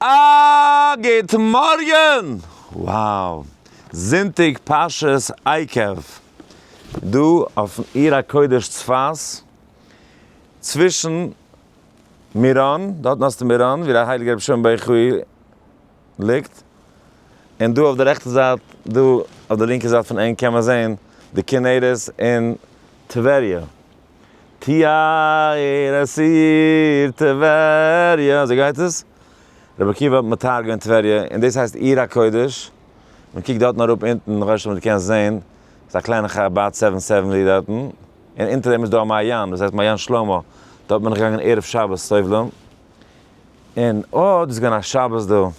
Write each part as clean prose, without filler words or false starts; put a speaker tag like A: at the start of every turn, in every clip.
A: א גוט מארגן! Wow! זונטאג פרשת עקב, דא אויפן עיר הקודש צפת, צווישן מירון, דארטן האסטו מירון ווי דער הייליגער רבי שמעון בר יוחאי ליגט, און דא אויף די רעכטע זייט, דא אויף די לינקע זייט פון ענק קען מען זען די כנרת און טבריה. תיאר את עיר טבריה, אזוי גייט עס? רבי עקיבא האט מטהר געווען טבריה, און דאס הייסט עיר הקודש, מען קוקט דארטן אראפ אונטן, איך ווייס נישט אויב דו קענסט זען, ס'איז א קליינע חבד seven seventy דארטן, און אונטער דעם איז דא א מעיין, דאס הייסט מעיין שלמה, דארט בין איך געגאנגען ערב שבת טובל'ן, און אה, דאס איז געווען א שבת דא, האבן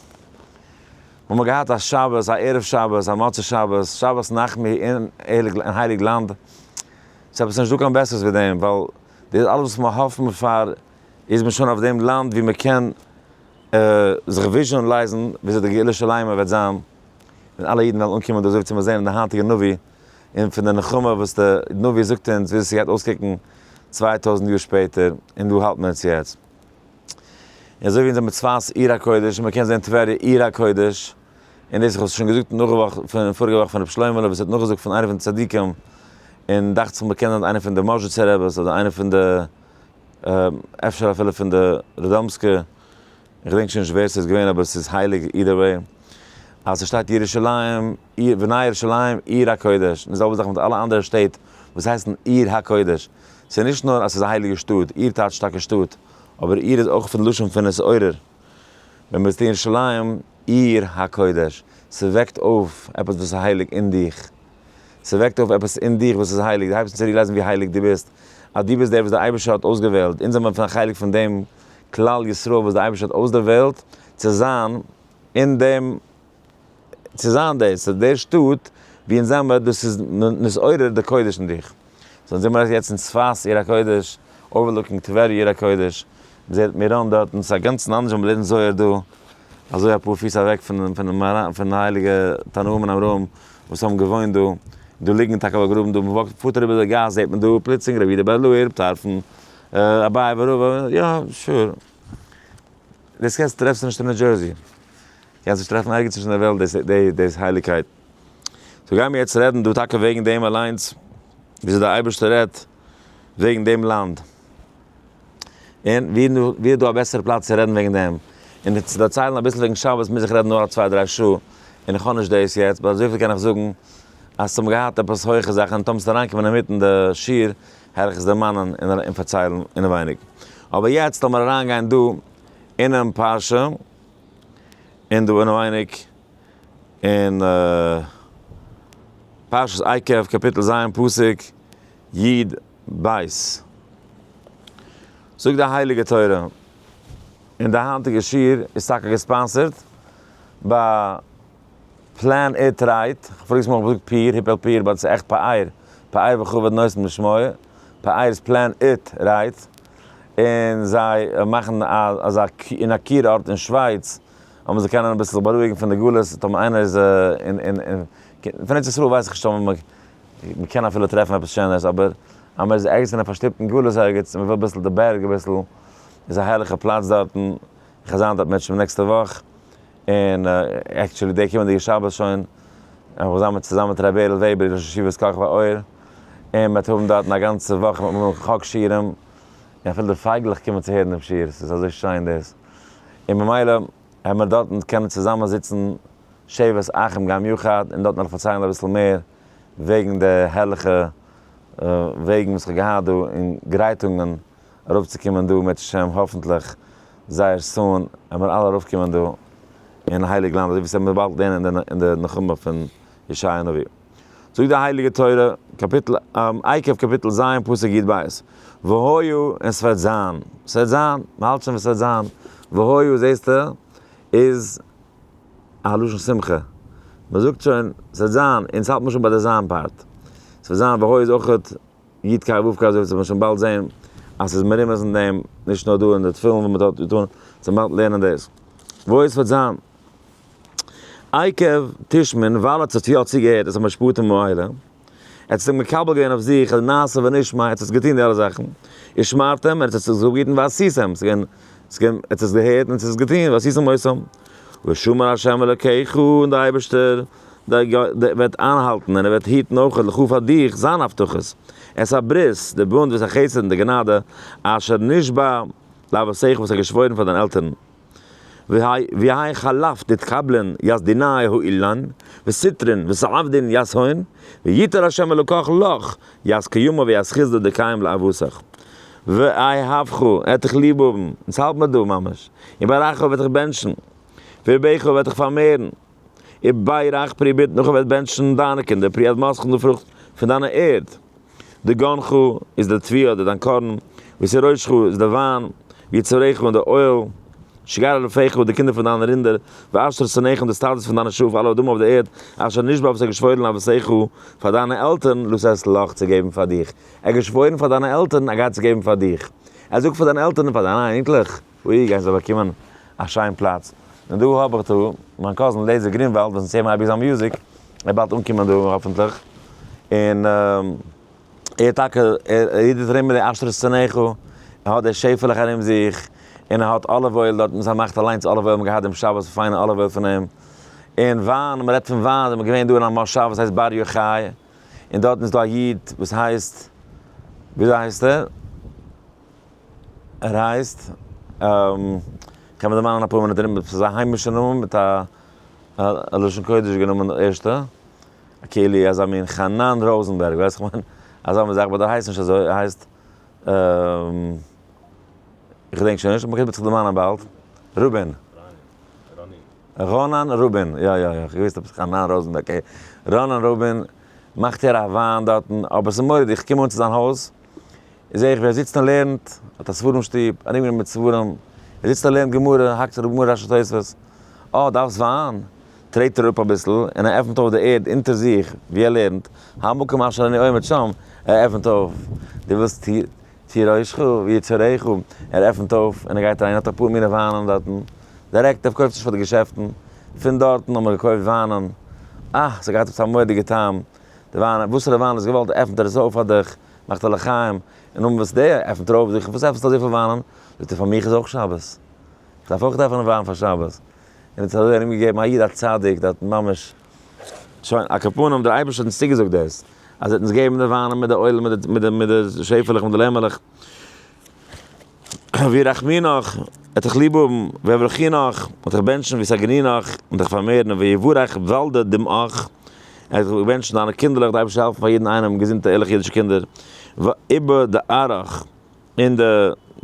A: מיר געהאט א שבת, א ערב שבת, א מוצאי שבת, שבת נחמו אין הייליג לאנד. ס'איז עפעס נישט דא קיין בעסערס ווי דעם, ווייל דאס אלעס וואס מיר האפן פאר איז מען שוין אויף דעם לאנד ווי מען קען זיך visualize ן וויאזוי די גאולה שלימה וועט זיין, ווען אלע אידן וועלן אנקומען דא אזוי ווי צו מיר זעהן אין די היינטיגע נביא, און פון די נחמה וואס די נביא זאגט אונז וויאזוי ס'גייט אויסקוקן 2000 יאר שפעטער, און דא האלט מען אונז יעצט. און אזוי ווי אונז זעמיר צפת עיר הקודש און מען קען זעהן טבריה עיר הקודש, און דאס איך האב עס שוין געזאגט נאך וואך פון פאריגע וואך פון רבי שלמה'לע וואס האט נאכגעזאגט פון איינער פון די צדיקים, און דאכט זיך מיר קען זיין איינער פון די מאזשיצער רעבעס אדער איינער פון די אפשר אפילו פון די ראדאמסקע, איך געדענק שוין נישט ווער ס'איז געווען אבער ס'איז הייליג either way, אז ס'שטייט ירושלים בני ירושלים עיר הקודש, און די זעלבע זאך מיט אלע אנדערע שטעט וואס הייסן עיר הקודש, ס'איז נישט נאר אז ס'איז א הייליגע שטאט, עיר טייטשט טאקע שטאט, אבער עיר איז אויך פון לשון פון נתעורר. ווען ביסטו אין ירושלים עיר הקודש, ס'וועקט אויף עפעס וואס איז הייליג אין דיך, ס'וועקט אויף עפעס אין דיך וואס איז הייליג, דו הייבסט אן צו realize ן ווי הייליג דו ביסט, אז דו ביסט דער וואס דער אייבערשטער האט אויסגעוועלט, אונז זעמיר פון א חלק פון דעם כלל ישראל וואס דער אייבערשטער האט אויסדערוועלט צו זיין אין דעם, צו זיין דאס, דער שטאט ווי אונז זעמיר, דאס איז נתעורר די קודש אין דיך. so אונז זעמיר יעצט אין צפת עיר הקודש, overlooking טבריה עיר הקודש, מ'זעט מירון דארטן, ס'איז א גאנצן אנדערש ווען מ'לערנט זוהר דא, אזוי אפאר פיס אוועק פון פון די הייליגע תנאים און אמוראים וואס האבן געוואוינט דא, דא ליגן טאקע באגראבן דא, מ'וואקט פארט אריבער די גאס זעט מען דא פלוצלינג רבי יהודה בר אלעאי, רבי טרפון, אביי ורבא, יא sure, דאס קענסטו טרעפסטו נישט אין ניו דזשערסי, קענסט נישט טרעפן ערגעץ נישט אין די וועלט דאס הייליגקייט. so גיימיר יעצט רעדן דא טאקע וועגן דעם אליינס, וויאזוי דער אייבערשטער רעדט וועגן דעם לאנד. און ווי ווי איז דא א בעסערע פלאץ צו רעדן וועגן דעם? און צו דערציילן אביסל וועגן שבת מוז איך רעדן נאר א צוויי דריי שעה, און איך האב נישט דאס יעצט, but אזויפיל קען איך זאגן אז ס'האבן געהאט עפעס הויכע זאכן, און טאמער ס'וועט אריינקומען אינמיטן די שיעור העל איך עס דערמאנען און פארציילן אינעווייניג. אבער יעצט לאמיר אריינגיין דא אינעם פרשה, און דא אינעווייניג אין פרשת עקב קאפיטל ז' פסוק י ב. זאגט די הייליגע תורה, און די היינטיגע שיעור איז טאקע גע sponsored ביי Plan It Right, כ'פארגעס אמאל כ'האב געזאגט פיר, היפעל פיר, but ס'איז עכט פאר, פאר וכבוד נושאים לשמו, פאר איז Plan It Right, און זיי מאכן אזא אין א קור ארט אין שווייץ, אז מ'זאל קענען אביסל זיך בארואיגן פון די גלות, טאמער איינער איז אין אין פון ארץ ישראל ווייס איך נישט טאמער מ'קען אפילו טרעפן עפעס שענערס, אבער אז מ'איז ערגעץ אין א פארשטופטן גלות ערגעץ, און מ'וויל אביסל די בערג אביסל, איז א הערליכע פלאץ דארטן, איך וועל זיין דארט מערטשעם נעקסטע וואך, און actually די קומענדיגע שבת שוין, איך וועל זיין צוזאמען מיט ר' בערל וועבער ראש ישיבת כוכב האור, און מ'וועט האבן דארטן א גאנצע וואך, מ'וועט האבן חק שיעורים, און אפילו די פייגלעך קומען צו הערן דעם שיעור, ס'איז אזוי שיין דאס. און ממילא העמער דארטן קענען צוזאמען זיצן שבת אחים גם יחד, און דארטן וועל איך פארציילן אביסל מער וועגן די הערליכע וועגן וואס איך האב געהאט דא און גרייטונגען ארויפצוקומען דא אם ירצה השם האפנטליך זייער soon העמער אלע ארויפקומען דא אין הייליג לאנד אזוי ווי ס'וועט מיר באלד לערנען אין די נחמה פון ישעיה הנביא. זאגט די הייליגע תורה, קאפיטל עקב קאפיטל ז' פסוק י ב, והיה און ס'וועט זיין, ס'וועט זיין, מ'האלט שוין וואס ס'וועט זיין, והיה זעסטו איז א לשון שמחה, מ'זאגט שוין ס'וועט זיין, אונז האלט מען שוין ביי די זיין part, ס'וועט זיין והיה איז אויכעט י ק ו ק אזוי וועט מען שוין באלד זען אז ס'איז מרומז אין דעם, נישט נאר דא אין די תפילין וואס מ'האט געטון, צום באלד לערנען דאס, והיה ס'וועט זיין. עקב תשמעון, ווייל עטס האט יא צוגעהערט את המשפטים האלה, עטס האט מקבל געווען אויף זיך אז נעשה ונשמע, עטס האט געטון די אלע זאכן, ושמרתם, עטס האט זיך אפגעהיטן ועשיתם, ס'איז געווען. עטס עס געהערט און עטס עס געטון, ועשיתם אותם. ושמר ה' אלוקיך, און דער אייבערשטער וועט איינהאלטן און ער וועט היטן אויך לך פאר דיך זיין הבטחות, את הברית, די בונד ואת החסד און די גענאדע, אשר נשבע לאבותיך וואס ער האט געשוואוירן פאר דיינע עלטערן. והאי חלף דתקבלן ית דינאי האילן, וסטרין וסעבדין ית הון, ויתר ה' אלוקך לך ית קיומא וית חסדא דקיים לאבותיך. ואהבך, ער וועט דיך ליב האבן, אונז האלט מיר דא ממש, וברכך וועט דיך בענטשן, וירבך וועט דיך פארמערן, וברך פרי בטנך וועט בענטשן דיינע קינדער, פרי אדמתך און די פרוכט פון דיינע ערד. דגנך איז די תבואה אדער דיין קארן, ותירושך איז די וויין, ויצהרך און די oil, שגר אלפיך די קינדער פון דיינע רינדער, ועשרת צאנך און די סטאדעס פון דיינע שאף על האדמה אויף די ערד, אשר נשבע וואס ער האט געשוואוירן לאבותיך, פאר דיינע עלטערן, לתת לך צו געבן פאר דיך. ער האט געשוואוירן פאר דיינע עלטערן ער גייט עס געבן פאר דיך. ער זאגט פאר דיינע עלטערן און פאר דיינע אייניקלעך, אוי גייען זיי באקומען א שיין פלאץ. און דא האב איך דא מיין cousin לעזער גרינוואלד וואס אונז הערן אייביג זיין music, ער וועט באלד אנקומען דא האפענטליך, און ער טאקע ער רודערט ארום מיט די עשרת צאנך, ער האט די שעפעלעך ארום זיך, און ער האט olive oil דארטן, וואס ער מאכט אליינס olive oil, מ'האט געהאט דעם שבת פיינע olive oil פון אים, און וויין, מ'רעדט פון וויין, זעמיר געווען דא אין א מושב וואס הייסט בר יוחאי, און דארטן איז דא א איד וואס הייסט, וויאזוי הייסט ער? ער הייסט, קען מען דערמאנען אפאר מינוט ארום, ס'איז א היימישע נאמען מיט א לשון קודש'דיגע נאמען ערשטע, כאילו אזא מין חנן ראזענבערג, ווייסט איך מיין, אזא מין זאך, but ער הייסט נישט אזוי, ער הייסט, איך געדענק שוין נישט, מ'קען זיך דערמאנען באלד, רובין. רונן רובין, יא יא יא, כ'האב געוואוסט עפעס חנן ראזענבערג, okay, רונן רובין מאכט ער א וויין דארטן, אבער ס'איז מורא'דיג, כ'קום אן צו זיין הויז, זעה איך ווי ער זיצט און לערנט, האט א ספרים שטוב, ארומגענומען מיט ספרים, ער זיצט און לערנט גמרא, האקט זיך גמרא רשי תוספות, אה, דארפסט וויין? טרעט ער אפ אביסל, און ער עפנט אויף די ערד אונטער זיך ווי ער לערנט, המקום אשר אני עומד שם, ער עפנט אויף, דו ווילסט תירושך ויצהרך, ער עפנט אויף און ער גייט אריין, ער האט אפאר מיני וויינען דארטן, דירעקט ער פארקויפט נישט פאר די געשעפטן, פון דארטן האבן מיר געקויפט וויינען, אה, ס'האט געהאט עפעס א מורא'דיגע טעם, די וויין, וואסערע וויין האסט געוואלט, עפנט ער עס אויף פאר דיך, מאכט א לחיים, און נאכדעם וואס דער עפנט ער אויף זיך, וואס עפנסטו אזויפיל וויינען? זאגט ער, פאר מיך איז אויך שבת, איך דארף אויך עפענען וויין פאר שבת, און האט אזוי ארומגעגעבן א איד א צדיק, דארט ממש, שוין, על כל פנים דער אייבערשטער האט אונז צוגעזאגט דאס, אז ער וועט אונז געבן די וויינען מיט די oil, מיט די מיט די שעפעלעך מיט די לעמעלעך, וירחמינך, ער וועט דיך ליב האבן, ויברכינך, ער וועט דיך בענטשן, וישגרינך, און דיך פארמערן, ויברך ולדי דמעך, ער וועט דיך בענטשן דיינע קינדערלעך, די אייבערשטער זאל העלפן פאר יעדן איינעם געזונטע ערליכע אידישע קינדער, ואיבא דארעך, און די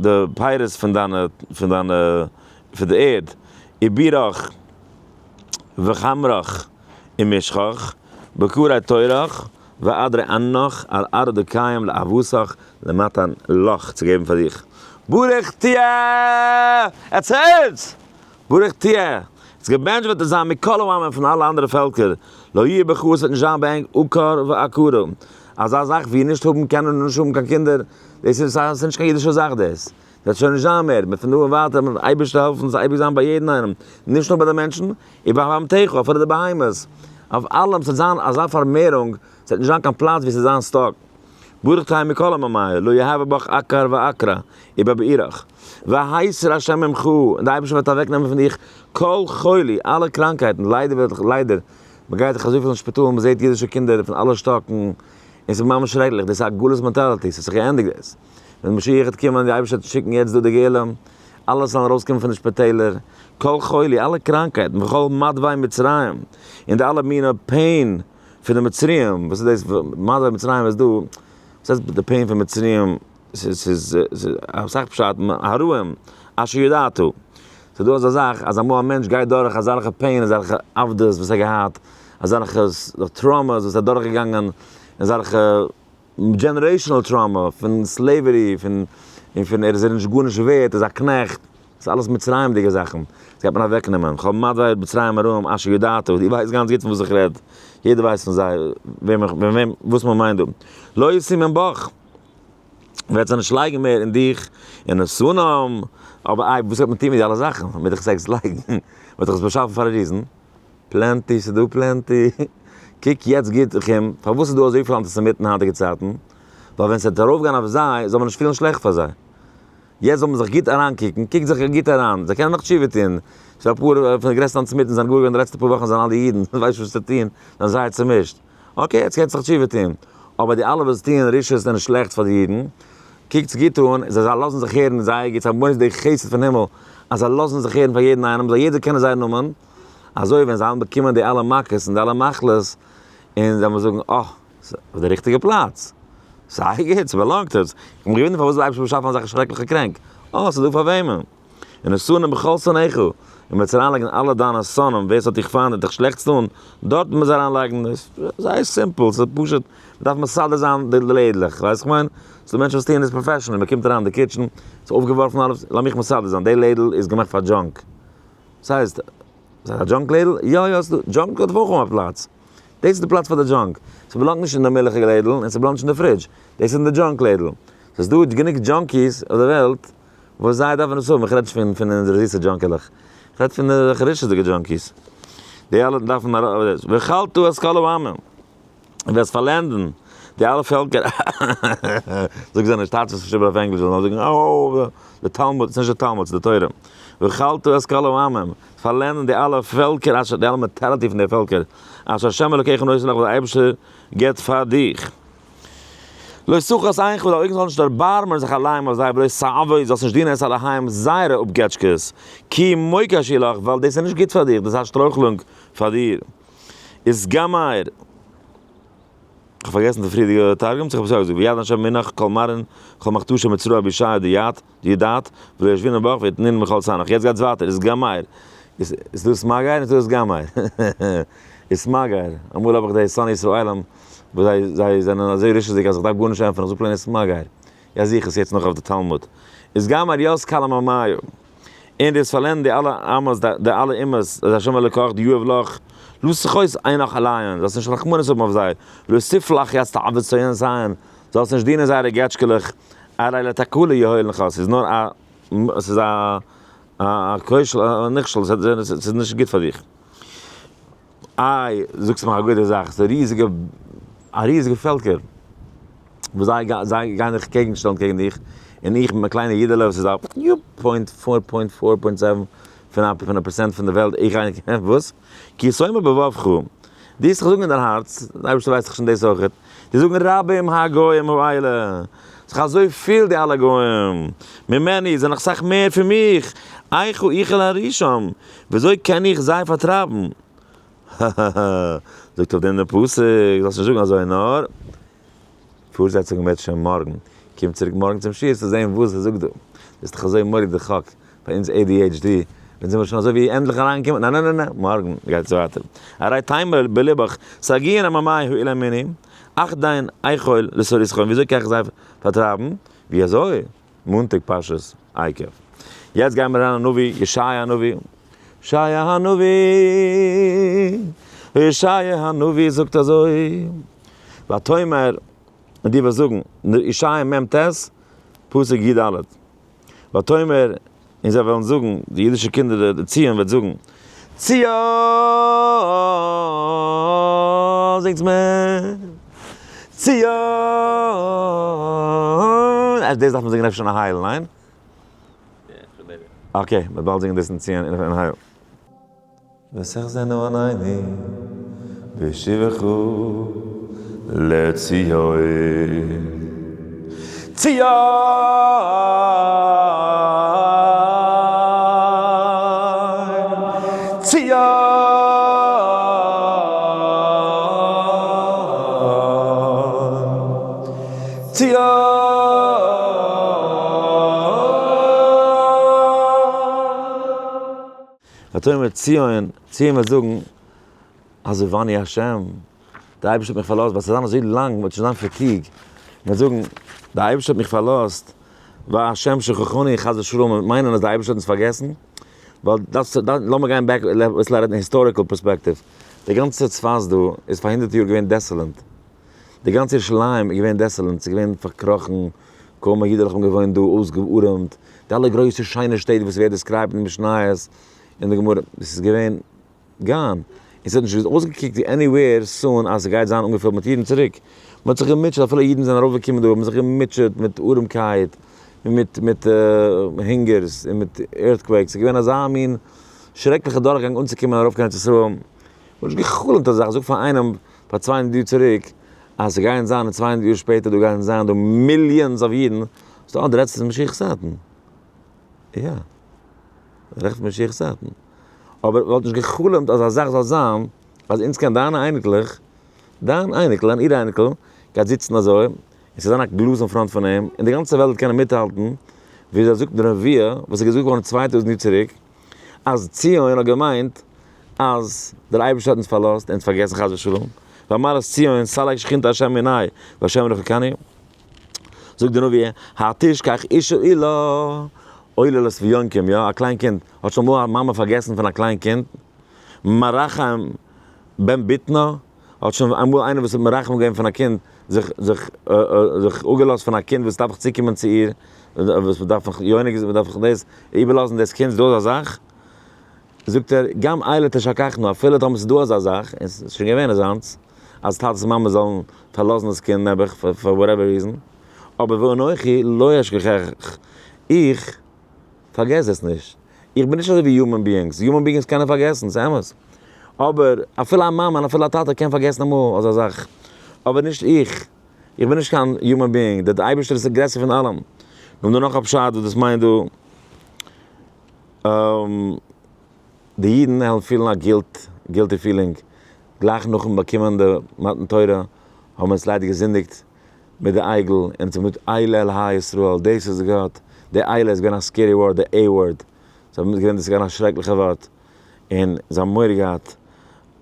A: די פירות פון דיינע פון דיינע פון די ערד, ובירך וחמרך ומשחך, בקרי תורך, ועדרי ענך על ארעא דקיים לאבותיך למתן לך צו געבן פאר דיך. ברוך תהיה! עטס הערטס? ברוך תהיה! עס געבענטשט וועט ער זיין מכל העמים פון אלע אנדערע פעלקער, לא יהיה בך עס וועט נישט זיין ביי ענק עקר ועקרה, אזא זאך ווי נישט האבן קענען און נישט האבן קיין קינדער, דאס איז נישט קיין אידישע זאך דאס וועט שוין נישט זיין מער, פון דא און ווייטער וועט אייבערשטער העלפן ס'זאל אייביג זיין ביי יעדן איינעם, נישט נאר ביי די מענטשן, ובבהמתך, אפילו די בהמות, אויף אלעם, ס'וועט זיין אזא פארמערונג, ס'וועט נישט זיין קיין פלאץ ווי ס'זאל זיין stuck. ברוך תהא מכל עממיא, לא יהוה בך עקר ועקרה, ובבעירך. והסיר השם ממך, און די אייבערשטער וועט אוועקנעמען פון דיך כל חולי, אלע קראנקייטן, ליידער וועט ליידער, מ'גייט דאך אזויפיל אין שפיטאל, מ'זעט אידישע קינדער פון אלע שטאקן, און ס'איז ממש שרעקליך, דאס איז א גלות mentality, ס'האט זיך געענדיגט דאס. ווען משיח וועט קומען, די אייבערשטער וועט שיקן יעצט דא די גאולה, אלע זאלן ארויסקומען פון די שפיטעלער, כל חולי, אלע קראנקייטן, וכל מדווי מצרים, און די אלע מיני pain פון די מצריים, וואס איז דאס מדווי מצרים איז דא, וואס הייסט די pain פון מצרים, ס'איז אסאך פשט, הרעים, אשר ידעת, ס'איז דא אזא זאך אז אמאל א מענטש גייט דורך אזעלכע pain, אזעלכע עבדות וואס ער האט געהאט, אזעלכע traumas וואס ער איז דורכגעגאנגען, אזעלכע generational trauma פון slavery פון און פון ער איז נישט גארנישט ווערט ער איז א קנעכט ס'איז אלעס מצרים'דיגע זאכן דאס גייט מען אוועק נעמען כל מדווי מצרים הרעים אשר ידעת דו ווייסט גאנץ גוט פון וואס איך רעד יעדער ווייסט פון זיי וועם איך וועם וואס מען מיינט דא לא ישימם בך וועט זיי נישט לייגן מער אין דיך און נתנם אבער איי וואס גייט מען טון מיט די אלע זאכן מען וועט דאך עס לייגן מען האט דאך עס באשאפן פאר א reason. plenty, ס'איז דא plenty. קוק יעצט גוט זיך אום, פארוואס איז דא אזויפיל אנטיסעמיטן היינטיגע צייטן? ווייל ווען ס'וועט ארויפגיין אויף זיי, זאל מען נישט פילן שלעכט פאר זיי. יעצט זאל מען זיך גוט אריינקוקן, קוקט זיך גוט אריין, זיי קענען נאך תשובה טון, ס'איז אפאר פון די גרעסטע אנטיסעמיטן זענען גאר געווען די לעצטע פאר וואכן זענען אלע אידן, ווייסט נישט וואס צו טון, זענען זייער צומישט. okay, יעצט קענסטו זיך תשובה טון. אבער די אלע וואס טוען רשעות זענען שלעכטס פאר די אידן. קוקטס גוט אן, זיי לאזן זיך הערן זייער גוט, ס'איז א מורא'דיגע חסד פון הימל אז זיי לאזן זיך הערן פאר יעדן איינעם, זאל יעדער קענען זייער נאמען, אזוי ווען זיי וועלן באקומען די אלע מכות און די אלע מחלות, און זיי וועלן זאגן, אה, ס'איז די ריכטיגע פלאץ, זייער גוט, ס' belong ט עס. איך האב מיך געוואונדערט פארוואס די אייבערשטער האט באשאפן אזעלכע שרעקליכע קרענק. אה, ס'איז דא פאר וועמען. ונתנם בכל שונאיך, און וועסט אריינלייגן אלע דיינע שונאים, ווער ס'האט דיך פיינט און דיך שלעכטס טון, דארט וועט מען זיי אריינלייגן, דאס איז זייער simple, ס'איז פשוט, מ'דארף מסדר זיין די לעדלעך, ווייסט וואס כ'מיין? ס'דא מענטשן וואס טוען דאס professional, מ'קומט אריין אין די kitchen, ס'איז אויפגעווארפן אלעס, לאמיך מסדר זיין, די לעדל איז געמאכט פאר junk, ס'הייסט, ס'איז א junk לעדל? יא יא, ס'דא, junk האט אויך א פלאץ, דאס איז די פלאץ פאר די junk, ס' belong ט נישט אין די מילכיגע לעדל, און ס' belong ט נישט אין די fridge, דאס איז אין די junk לעדל, ס'איז דא גענוג junkies אויף די וועלט וואס זיי דארפן עס האבן, איך רעד נישט פון פון אונזערע זיסע דזשאנקעלעך, איך רעד פון די רשעות'דיגע junkies, די אלע דארפן ארויס, והכלת את כל העמים, און וועסט פארלענדן די אלע פעלקער, זאג זיי נישט, טייטש עס נישט איבער אויף ענגליש, זאלן זאגן אוי די תלמוד, ס'נישט די תלמוד, ס'איז די תורה, והכלת את כל העמים, פארלענדן די אלע פעלקער, אשר די אלע mentality פון די פעלקער, אשר ה' אלוקיך נותן לך וואס דער אייבערשטער גיבט פאר דיך. לא תחס עינך, דיין אויגן זאלן נישט דערבארמען זיך אליין אויף זיי, ולא תעבוד, זאלסט נישט דינען את אלהיהם, זייערע אפגעטשקעס, כי מוקש הוא לך, ווייל דאס איז נישט גוט פאר דיר, דאס איז א שטרויכלונג פאר דיר. איז גמר. כ'האב פארגעסן די פריערדיגע תרגום, צו כ'האב עס יא געזאגט, ויד השם מנח כל מרין כל מכתשא מצרא בישעיה דיד, דידעת, ולא ישבינן בך ויתנין מכל סנך. יעצט גייטס ווייטער, איז גמר. איז דאס מגר און איז דאס גמר. איז מגר. אמאל האב איך די שונאי ישראלים וואס זיי זיי זענען אזוי רשעות'דיג אז איך דארף גארנישט ענטפערן, איך זאג plain איז מגר. יא זוך עס יעצט נאך אויף די תלמוד. איז גמר יות קלם אמיו. און דאס פארלענדן די אלע אמות די אלע אומות אז השם אלוקך די יואב לך לא תחוס עינך עליהן זאלסט נישט רחמנות האבן אויף זיי לא תפלח יצת עבד צאן זאלסט נישט דינען זייערע געטשקעלעך הרי לתקלה יהיו לך ס'איז נאר א ס'איז א א כושל א נכשל ס'איז נישט גוט פאר דיך. איי, זאגסט מיך א גוטע זאך, ס'איז א ריזיגע, א ריזיגע פעלקער, וואס זיי זיי גייען זיך קעגן שטעלן קעגן דיך, און איך מיט מיין קליינע אידעלע וואס איז א point four point four point seven פון א פון א פערסענט פון די וועלט, איך גיי וואס? כי תאמר בלבבך, דו וועסט זיך זאגן אין דיין הארץ, די אייבערשטער ווייסט דאך שוין דאס אויכעט, די זאגן רבים הגוים האלה, ס'איז דאך אזוי פיל די אלע גוים, ממני, זענען דאך סאך מער פון מיך, איכה אוכל להורישם, וויאזוי קען איך זיי פארטרייבן? האהאהא, זאגט אויף דעם דער פסוק, זאלסט נישט זאגן אזוי נאר, פארזעצונג אם ירצה השם מארגן, קום צוריק מארגן צום שיעור צו זען וואס ער זאגט דא, דאס איז דאך אזוי מורא'דיג די חק פאר אונז ADHD, ווען זעמיר שוין אזוי ווי ענדליך אריינגעקומען, ניין ניין ניין ניין, מארגן גייט עס ווייטער, הרי תאמר בלבך, סגיאין עממי האילם מיני, אך דיין איכול לסוריסכון, וויאזוי קען איך זיי פארטרייבן? ווי אזוי? מאנטאג פרשת עקב. יעצט גייען מיר אריין אין נביא, ישעיה הנביא. ישעיה הנביא, ישעיה הנביא זאגט אזוי, ותאמר, און דו וועסט זאגן, ישעיה מ ט, פסוק י ד, ותאמר, און זיי וועלן זאגן, די אידישע קינדער, די ציון וועט זאגן, ציון, זינגטס מיר, ציון, אה, דאס דארף מען זינגען אפשר אין א הייל, ניין? okay, מ'וועט באלד זינגען דאס אין ציון אין הייל. ותחזינה עינינו בשובך לציון. ציון! ציון! ציון! ותאמר ציון, ציון וועט זאגן, עזבני השם, דער אייבערשטער האט מיך פארלאזט, ווייל ס'וועט זיין אזוי לאנג, מ'וועט שוין זיין fatigue, מ'וועט זאגן, דער אייבערשטער האט מיך פארלאזט, והשם שכחני, חס ושלום, מ'וועט מיינען אז דער אייבערשטער האט אונז פארגעסן, ווייל דאס, לאמיר גיין back, let's let it in historical perspective, די גאנצע צפת דא איז פאר הונדערט יאר געווען desolate, די גאנצע ירושלים איז געווען desolate, ס'איז געווען פארקראכן, קוים א אידעלעך האבן געוואוינט דא, אויסגעארעמט, די אלע גרויסע שיינע שטעט וואס ווערט described אין משניות און די גמרא, דאס איז געווען gone, און ס'האט נישט אויסגעקוקט ווי anywhere soon אז ס'גייט זיין אנגעפילט מיט אידן צוריק, מ'האט זיך געמוטשעט, אפילו אידן זענען ארויפגעקומען דא האט מען זיך געמוטשעט מיט ארעמקייט. און מיט מיט הונגערס און מיט earthquakes, ס'איז געווען אזא מין שרעקליכע דורכגאנג אנצוקומען ארויף קיין ארץ ישראל, מ'האט נישט גע'חלומ'ט אזא זאך, זאג פאר איינעם פאר 200 יאר צוריק אז ס'גייען זיין אין 200 יאר שפעטער דא גייען זיין דא millions of אידן, זאגסטו אה דו רעדסט פון משיח'ס צייטן, יא, רעכט פון משיח'ס צייטן, אבער מ'וואלט נישט גע'חלומ'ט אז א זאך זאל זיין אז אונז קען דיינע אייניקלעך, דיין אייניקל, דיין איר אייניקל, גייט זיצן אזוי, און ס'זאל זיין א גלאז אין front פון אים, און די גאנצע וועלט וועט קענען מיטהאלטן ווי אזוי זאגט די נבואה, וואס איז געזאגט געווארן 2000 יאר צוריק, אז ציון האט געמיינט אז דער אייבערשטער האט אונז פארלאזט, אונז פארגעסן חס ושלום, ואמרת ציון סלק שכינתא השם מעיני, והשם רחקני. זאגט די נביא, התשכח אשה עולה, עוללות ויונקים, יא, א קליין קינד, האט שוין אמאל א מאמע פארגעסן פון א קליין קינד? מרחם בן בטנה, האט שוין אמאל איינער וואס האט מרחם געווען פון א קינד, זיך זיך זיך אפגעלאזט פון א קינד וואס דארף זיך צוקומען צו איר, וואס מ'דארף נאך יונק זיין, מ'דארף דאס איבערלאזן דאס קינד, איז דא אזא זאך? זאגט ער, גם אלה תשכחנה, אפילו טאמער ס'איז דא אזא זאך, און ס'איז שוין געווען אזאנס, אז טאטעס און מאמעס זאלן פארלאזן דאס קינד נעבעך פאר whatever reason, אבער ואנכי לא אשכחך, איך פארגעס דאס נישט, איך בין נישט אזוי ווי human beings, human beings קענען פארגעסן, ס'איז אמת, אבער אפילו א מאמע און אפילו א טאטע קען פארגעסן אמאל אזא זאך, אבער נישט איך, איך בין נישט קיין human being, דער אייבערשטער איז גרעסער פון אלעם. נאר דא נאך א פשט וואס דאס מיינט דא, די אידן וועלן פילן א guilt, guilty feeling, גלייך נאכן באקומען די מתן תורה האבן אונז ליידער געזינדיגט מיט די עגל, און אונז האבן געזאגט אלה אלהי ישראל, דאס איז גאט, די אלה איז געווען א scary ווארט, די A word, זיי האבן געזען דאס איז געווען א שרעקליכע ווארט, און זיי האבן מורא געהאט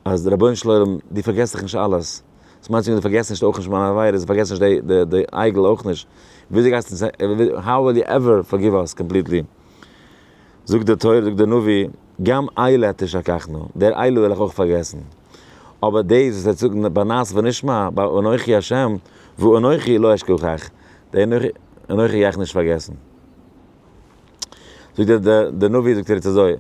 A: אז רבונו של עולם דו פארגעסט דאך נישט אלעס, וואס מיינסטו דו פארגעסט נישט אויך נישט מיינע עבירות, דו פארגעסט נישט די די עגל אויך נישט, וויאזוי גייסטו אונז, how will you ever forgive us completely? זאגט די תורה, זאגט דער נביא, גם אלה תשכחנה, דער אלה וועל איך אויך פארגעסן, אבער דאס וואס ער זאגט ביי נעשה ונשמע, ביי אנכי השם, ואנכי לא אשכחך, די אנכי גיי איך נישט פארגעסן. זאגט דער דער נביא זאגט ער יעצט אזוי,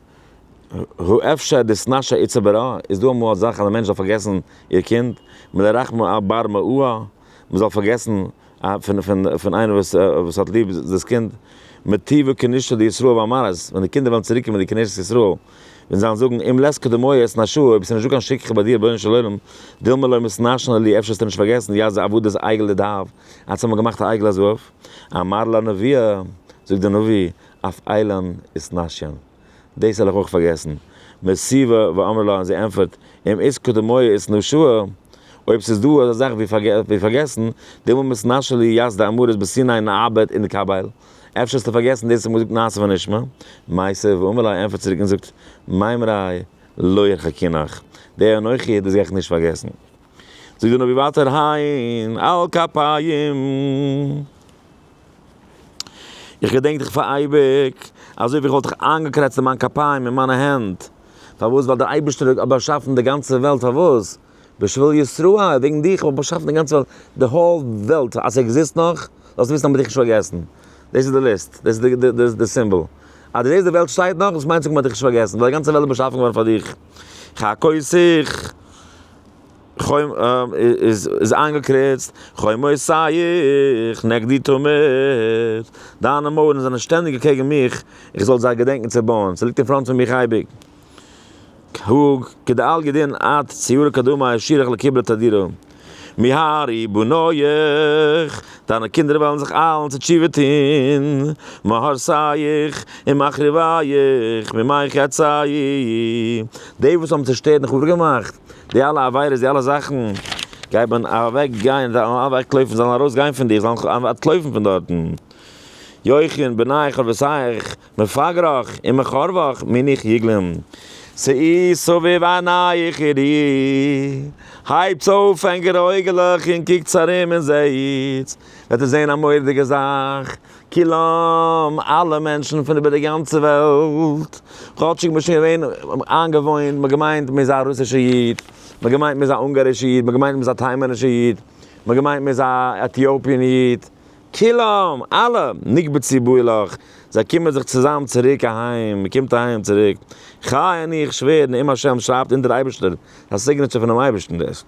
A: הא אפשר דאתנשי איתתא ברא, איז דא אמאל א זאך אז א מענטש זאל פארגעסן איר קינד, מלרחמא על בר מאוה, מען זאל פארגעסן פון פון פון איינער וואס וואס האט ליב דאס קינד, מטיבא כנישתא דישראל ואמרת, ווען די קינדער וועלן צוריק קומען די כנסת ישראל, ווען זיי וועלן זאגן אם לית קדמוהי אתנשאי, אויב עס איז נישטא קיין שכחה ביי דיר רבונו של עולם, דילמא לא מתנשנא לי, אפשר האסטו נישט פארגעסן, יא זה עבודת עגל דדהב, אז האט מען געמאכט א עגל הזהב, אמר ליה נביא, זאגט דער נביא, אף אלין אתנשיין. דאס וועל איך אויך פארגעסן. מתיבא ואמרה לה, און זי ענטפערט, אם אית קדמוהי אתנשאי, אויב ס'איז דא אזא זאך ווי פארגעסן, דילמא מתנשי לי ית דאמרת בסיני נעבד ונקבל, אפשר האסטו פארגעסן דאס וואס מ'האט געזאגט נעשה ונשמע? מתיב ואמר לה, ענטפערט צוריק און זאגט, מימריי לא ירחקינך, די אנכי, דאס גיי איך נישט פארגעסן. זאגט דער נביא ווייטער, הן על כפיים. איך געדענק דיך פאר אייביג, אזוי ווי איך וואלט דיך איינגעקרעצט אין מיין כפיים אין מיינע הענט. פארוואס? ווייל דער אייבערשטער האט באשאפן די גאנצע וועלט, פארוואס? בשביל ישראל, וועגן דיך האב איך באשאפן די גאנצע וועלט, די whole וועלט, אז ס'עקזיסט נאך, זאלסטו וויסן אז מ'האט דיך נישט פארגעסן. דאס איז די list, דאס איז די symbol. אז דו זעסט די וועלט שטייט נאך, דאס מיינט זאגן מ'האט דיך נישט פארגעסן, ווייל די גאנצע וועלט איז באשאפן געווארן פאר דיך. חקותיך. איז איינגעקריצט, חומותיך נגדי תמיד, דיינע מויערן זענען שטענדיג אקעגן מיך, איך זאל זיי געדענקען צו בויען, ס'ליגט אין front פון מיך אייביג. כהוג, כדאל גדין את ציור קדמי שירך לקיבלה תדירה. מהרי בנויך, דיינע קינדער וועלן זיך איילן צו תשובה טון, מהרסייך ומחריבייך ממך יצאי, די וואס האבן צעשטערט און חרוב געמאכט, די אלע עבירות, די אלע זאכן, גייט מען אוועק גיין, זיי וועלן אוועק לויפן, זיי וועלן ארויס גיין פון דיר, זיי וועלן אנטלויפן פון דארטן. יוחין בנייך אבותייך, מפגרך ומחרבך מינך יגלום. שאי סביב עינייך וראי, הייבטס אויף ענקערע אויגעלעך און קוקטס ארום און זעהטס, וועט איר זעהן א מורא'דיגע זאך, כולם, אלע מענטשן פון איבער די גאנצע וועלט, כאטשיג מ'איז שוין געווען איינגעוואוינט, מ'האט געמיינט מ'איז א רוסישע איד, מ'האט געמיינט מ'איז א אונגארישע איד, מ'האט געמיינט מ'איז א תימנישע איד, מ'האט געמיינט מ'איז א Ethiopian איד, כולם, אלע, נקבצו באו לך, זיי קומען זיך צוזאם צוריק אהיים, מ'קומט אהיים צוריק, חי אני איך שווער נאום השם שרייבט אונטער אייבערשטער, א signature פונעם אייבערשטן דאס.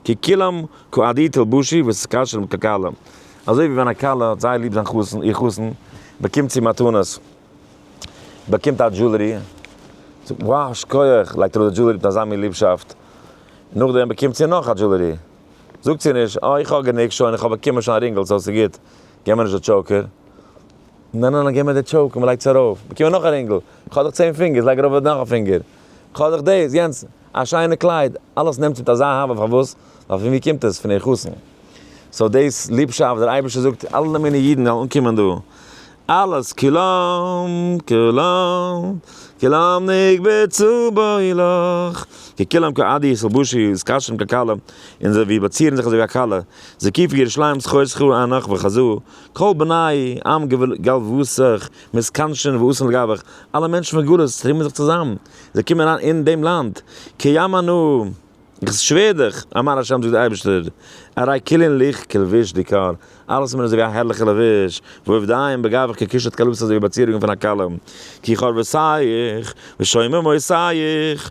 A: כי כולם כעדי תלבשי ותקשרם ככלה, אזוי ווי ווען א כלה האט זייער ליב זיין חתן, איר חתן, באקומט זי מתנות, באקומט א jewelry, זאגט wow שכוח, לייגט אראפ די jewelry מיט אזא מין ליבשאפט, נאכדעם באקומט זי נאך א jewelry, זאגט זי נישט, אה איך האב גענוג שוין, איך האב באקומען שוין א רינגל so ס'גוט, געב מיר נישט די choker. ניין ניין ניין געב מיר די choker, מ'לייגט עס ארויף, באקומען נאך א רינגל, איך האב דאך 10 פינגערס, לייג ארויף נאך א פינגער, איך האב דאך דאס, יענץ, א שיינע קלייד, אלעס נעמט זי מיט אזא אהבה, פארוואס? ווייל פון ווי קומט עס? פון איר חתן. so דאס ליבשאפט, דער אייבערשטער זאגט אלע מיני אידן וועלן אנקומען דא, אלעס כולם כולם כולם נקבצו בו לך, כי כולם כעדי יתלבשו יתקשרו ככלה, און זיי ווי באצירן זיך אזוי ווי א כלה, זקיפי ירושלים סחור סחור אנך וחזו, כל בני עם גלוותך מתכנשין ואתין לגבך, אלע מענטשן פון גלות טריבן זיך צוזאם, זיי קומען אריין אין דעם לאנד, כי ימנו. איך שווער דיך, אמר השם זאגט דער אייבערשטער, הרי כולהון ליך כלבוש דיקר, אלעס איז מיר אזוי ווי א הערליכע לבוש, ועובדיהם בגבך כקישוט כלתו אזוי ווי באצירונגען פון א כלה, כי חורבותיך ושוממותיך,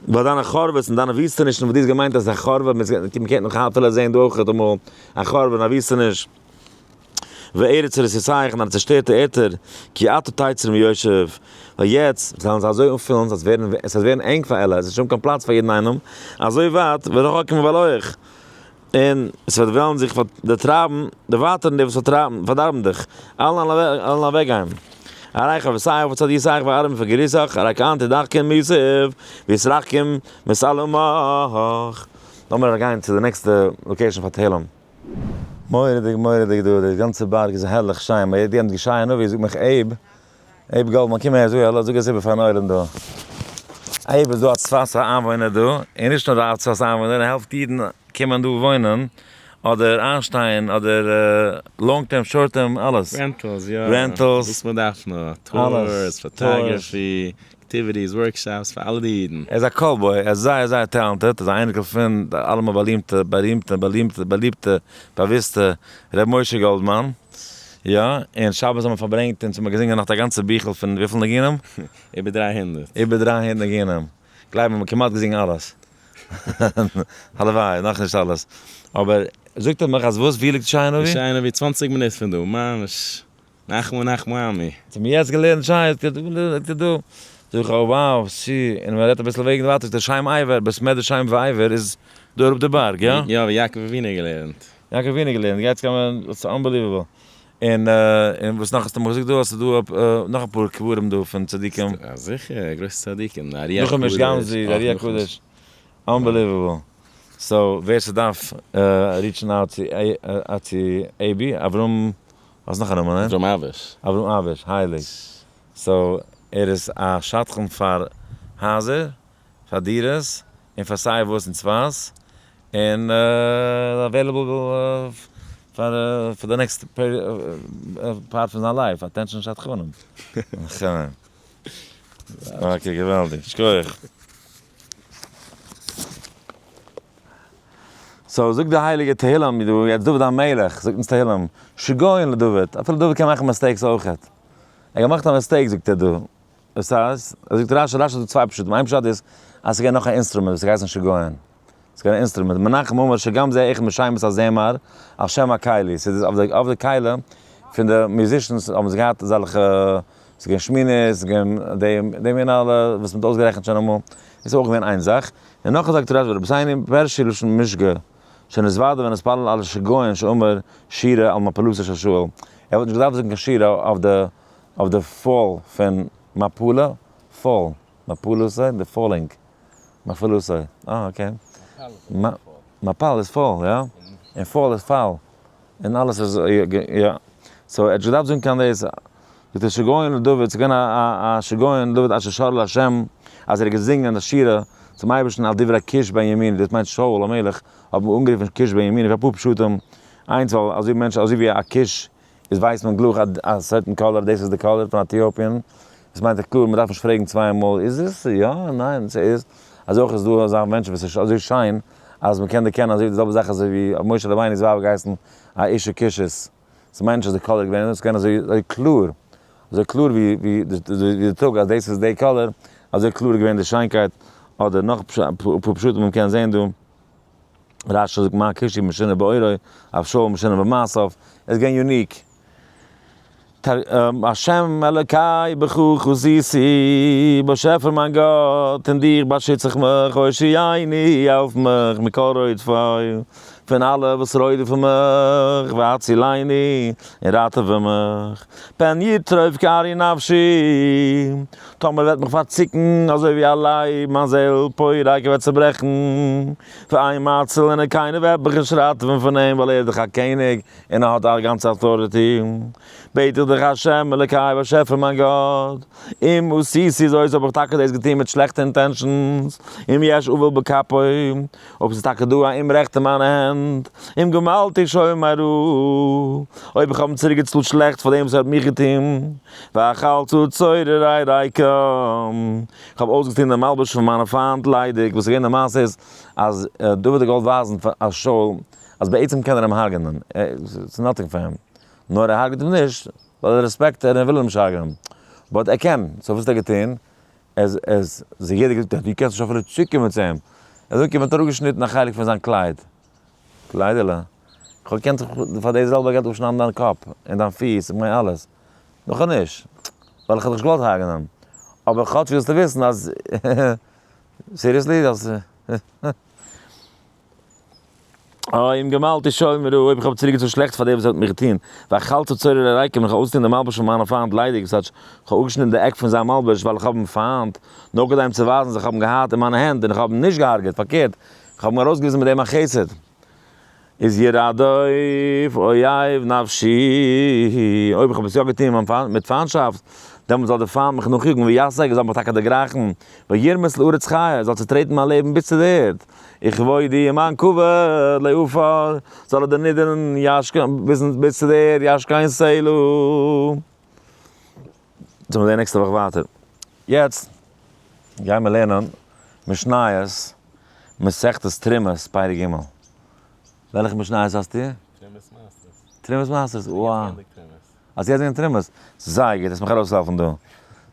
A: ווייל דיינע חורבות און דיינע וויסטענישן וואס דו האסט געמיינט אז א חורבה, מען קען נאך אפילו זען דא אויך אמאל א חורבה און א וויסטעניש. וארץ הרסיסייך און דיינע צעשטערטע ערטער, כי אתה תצר מיושב, ווייל יעצט זאלן זיי אזוי אנפילן, עס וועט ווערן ענג פאר אלע, עס איז נישט האבן קיין פלאץ פאר יעדן איינעם, אזוי ווייט ורחקים מבלעך, און עס וועט וועלן זיך דערטרייבן, דערווייטערן די וואס פארדארבן דיך, אלע וועלן אוועקגיין. אריך אבותיך וצדיתיך וארם מפגריתך, ארי כאן תדחקם מיוסף, ויתרחקם מסלמך. לאמיר גיין צו די נעקסטע location פאר תהלים. מורא'דיג מורא'דיג דא, די גאנצע בארג איז הערליך שיין, ביי יעדע ישעי' הנביא זאגט מיך Abe, Abe גאלדמאן קום אהער זאג העלא זאג עס איבער פארן עולם דא. Abe איז דא א צפת'ער איינוואוינער דא, און נישט נאר א צפת'ער איינוואוינער, ער העלפט אידן קומען דא וואוינען, אדער איינשטיין, אדער long term short term אלעס.
B: Rentals יא.
A: Rentals.
B: וואס מען דארף נאר, tours, photography, activities, workshops פאר אלע די אידן.
A: ער איז א call boy, ער איז זייער זייער talented, ער איז א אייניקל פון די אלעמען באלימטע בארימטע באלימטע באליבטע באוויסטע ר' משה גאלדמאן, יא, און שבת האבן מיר פארברענגט אונז האבן מיר געזינגען נאך א גאנצע ביכל פון וויפיל ניגונים?
B: איבער 300.
A: איבער 300 ניגונים, גלייב מיר מ'האט כמעט געזינגען אלעס, הלוואי, נאכנישט אלעס, אבער זאגט ער מיך אז וואס ווי ליגט שיינע ווי?
B: שיינע ווי 20 מינוט פון דא, ממש. נחמו נחמו עמי.
A: צו מיר יעצט געלערנט שיין, זאגט ער דא, זאג איך oh wow, סי, און מען רעדט אביסל וועגן ווייטער, דער שם עבר, בית מדרש שם ועבר איז דא אראפ די בארג, יא?
B: יא, ווי יעקב אבינו געלערנט.
A: יעקב אבינו געלערנט, גייטס קומען, ס'איז unbelievable. און און וואס נאך האסטו מיר געזאגט דא, אז ס'איז דא נאך אפאר קברים דא פון צדיקים.
B: יא זיכער, גרויסע צדיקים, די ארי הקדוש.
A: נחום גמזו, די ארי הקדוש, unbelievable. So ווער ס'דארף reach ן out צו אייבי, אברהם האסט נאך א נאמען, ניין?
B: אברהם אביש.
A: אברהם אביש, הייליג. So ער איז א שדכן פאר הייזער, פאר דירות, און פאר סיי וואס אין צפת, און available פאר פאר די next part פון זיין life, attention שדכנים. Okay, געוואלדיג. שכוח. So זאגט די הייליגע תהילים דא, יעצט דוד המלך, זאגט אונז תהילים, שגיון לדוד, אפילו דוד קען מאכן mistakes אויכעט. ער האט געמאכט א mistake זאגט ער דא. וואס הייסט? ער זאגט רש"י, רש"י האט דא צוויי פשטים, איין פשט איז אז ס'איז געווען נאך א instrument וואס האט געהייסן שגיון. ס'איז געווען א instrument. מנחם אמר שגם זה אחד משמות הזמר על שם הכלי. ס'איז אויף די כלי פון די musicians האבן זיי געהאט אזעלכע, ס'איז געווען שמינית, ס'איז געווען די מין אלע וואס מ'האט אויסגערעכנט שוין אמאל. איז אויך געווען איין זאך. און נאך זאגט רש"י ורבותינו פירשו לשון משגה שנתוודה ונתפלל על שגיון שאמר שירה על מפלתו של שאול. ער וואלט נישט געדארפט זאגן קיין שירה אויף די אויף די פאל פון מפלה, פאל, מפלתו, די falling, מפלתו, אה okay. מפל איז פאל, יא? און פאל איז פאל. און אלעס איז יא. So ער האט נישט געדארפט זאגן קיין דאס. זאגט ער שגיון לדוד, ס'איז געווען א שגיון לדוד אשר שר לה', אז ער האט געזינגען א שירה צום אייבערשטן על דברי קיש בן ימיני, דאס מיינט שאול המלך האט מען אנגערופן קיש בן ימיני פאר אפאר פשטים, איינס ווייל אזוי מענטשן אזוי ווי א קיש איז ווייסט מען גלייך א certain color, דאס איז די color פון Ethiopian, דאס מיינט דאך קלאר מען דארף נישט פרעגן צוויי מאל איז עס יא ניין ס'איז, אזוי אויך איז דא אזא מענטש וואס איז אזוי שיין אז מען קען דערקענען אזוי די זעלבע זאך אזוי ווי משה רבינו'ס ווייב האט געהייסן א אישה כושית. ס'מיינט נישט אז די color איז געווען, ס'איז געווען אזוי קלאר, אזוי קלאר ווי די טאג אז דאס איז די color, אזוי קלאר איז געווען די שיינקייט, אדער נאך אפאר פשטים וואס מ'קען זען דא, רש"י זאגט מה כושי משונה בעורו, אף שאול משונה במעשיו, ער איז געווען unique. השם אלקי בך חסיתי, באשעפער מיין גאט, אין דיך באשיץ איך מיך, הושיעני, העלף מיך, מכל רודפי, פון אלע וואס רודפ'ן מיך, והצילני, און ראטעווע מיך, פן יטרוף כארי נפשי, טאמער וועט מיך פארציקן אזוי ווי א לייב, מיין זעל פורק וועט צעברעכן, ואין מציל, און קיינער וועט מיך נישט ראטעווען פון אים, ווייל ער איז דאך א קעניג, און ער האט א גאנצע authority. בעט איך דיך השם אלקי באשעפער מיין גאט, אם עשיתי זאת האב איך טאקע דאס געטון מיט שלעכטע intentions, אם יש עול בכפי, אויב ס'איז טאקע דא א אומרעכט אין מיינע הענט, אם גמלתי שור מרע, אויב איך האב אים צוריקגעצאלט שלעכטס פאר דעם וואס ער האט מיך געטון, ואחלצה צוררי ריקם, איך האב אויסגעטון דעם מלבוש פון מיינע פיינט ליידיג, וואס איז געווען די מעשה איז אז דוד האט געוואלט ווייזן פאר שאול אז בעצם קען ער אים הרג'נען, ס'איז nothing פאר אים, נאר ער הרג'ט אים נישט ווייל ער רעספעקט ער וויל אים נישט הרג'נען, but ער קען, so וואס האט ער געטון? עס עס זיך יעדער געזאגט דו קענסט נישט אפילו צוקומען צו אים, ער זאגט אים האט אראפגעשניטן א חלק פון זיין קלייד, קליידעלע, איך האב געקענט פאר די זעלבע געלט אפשניידן דיין קאפ און דיין פיס, איך מיין אלעס, נאך נישט, ווייל איך האב דיך נישט געוואלט הרג'נען, אבער כאטש ווילסטו וויסן אז seriously אז. אוי, אם גמלתי שור מרע, אויב איך האב צוריקגעצאלט שלעכטס פאר דער וואס האט מיך געטון, ואחלצה צוררי ריקם, איך האב אויסגעטון די מלבוש פון מיינע פיינט ליידיג, וואס טייטש, איך האב אפגעשניטן די עק פון זיין מלבוש ווייל איך האב אים פיינט, נאר כדי אים צו ווייזן אז איך האב אים געהאט אין מיינע הענט און איך האב אים נישט געהארגעט, פארקערט, איך האב אים ארויסגעוויזן מיט דעם א חסד. איז ירדוף אויב נפשי, אויב איך האב עס יא געטון מיט פיינטשאפט, דעמאלט זאל דער פיינט מיך נאכיאגן וישיג, ער זאל מיך טאקע דערגרייכן, וירמס לארץ חיה, ער זאל צוטרעטן מיין לעבן ביז צו דער ערד. וכבודי און מיין כבוד לעפר, זאל ער דערנידערן ביז צו דער ערד, ישכן סלה. זאל מען זען נעקסטע וואך ווייטער. יעצט גייען מיר לערנען משניות מסכת תרומות פרק ג'. וועלכע משניות האסטו?
B: תרומות מעשרות.
A: תרומות מעשרות, וואו. אז יעצט געווען תרומות. זייער גוט, האסט מיך ארויסגעהאלפן דא.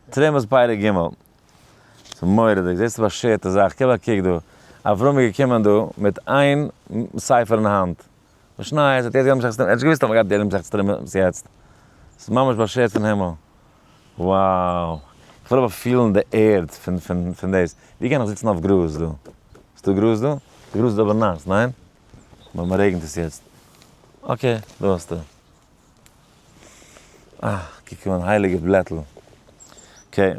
A: תרומות פרק ג'. ס'איז מורא'דיג, זעסט באשערטע זאך, גיב א קוק דא. אברהם איז געקומען דא מיט איין ספר אין האנט. משניות האט יעצט געהאט מסכת תרומות, ער האט נישט געוואוסט אז מ'גייט לערנען מסכת תרומות יעצט. ס'איז ממש באשערט פון הימל. Wow. איך וויל אבער פילן די ערד פון פון פון דאס. ווי קען איך זיצן אויף גראז דא? איז דא גראז דא? די גראז איז אבער נאס, ניין? ווייל מ'רעגנט עס יעצט. Okay, דא האסטו. אה, קוק אן, הייליגע בלעטל. Okay.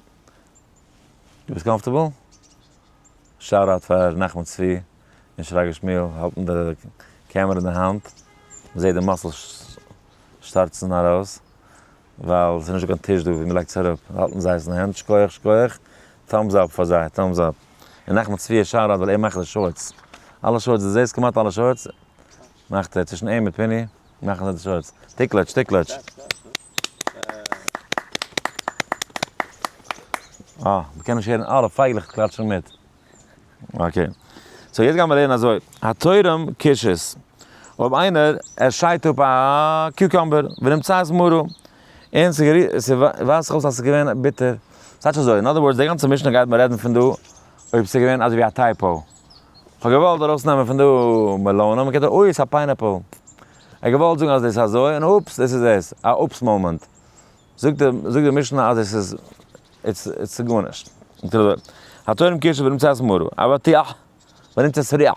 A: דו ביסט comfortable? Shout out פאר נחמן צבי און שרגא שמואל האלטן די קעמערע אין די האנט. מ'זעט די muscles שטארצן ארויס. ווייל ס'איז נישטא קיין טיש דא ווי מ'לייגט עס אראפ, האלטן זיי עס אין הענט, שכוח שכוח, thumbs up פאר זיי, thumbs up. און נחמן צבי א shout out ווייל ער מאכט די shorts, אלע shorts דו זעסט כמעט אלע shorts מאכט ער, צווישן אים מיט פיני מאכן זיי די shorts, תקלעטש תקלעטש. אה, מ'קען נישט הערן אלע פייגלעך קלאטשן מיט. Okay. So יעצט גיימיר לערנען אזוי, התורם קישות. אויב איינער ער שיידט אפ א cucumber, ונמצאת מרה, און ס'ווייזט זיך אויס אז ס'איז געווען ביטער. ס'טייטש אזוי, אין other words, די גאנצע משנה גייט מען רעדן פון דא, אויב ס'איז געווען אזוי ווי א typo. כ'האב געוואלט ארויסנעמען פון דא מעלאנע, מ'קען אוי ס'איז א pineapple. ער האט געוואלט זאגן אז דאס איז אזוי, און oops, דאס איז דאס. א oops moment. זאגט די משנה אז עס איז איטס גארנישט. התורם קישות ונמצאת מרה, אבטיח ונמצאת סריח.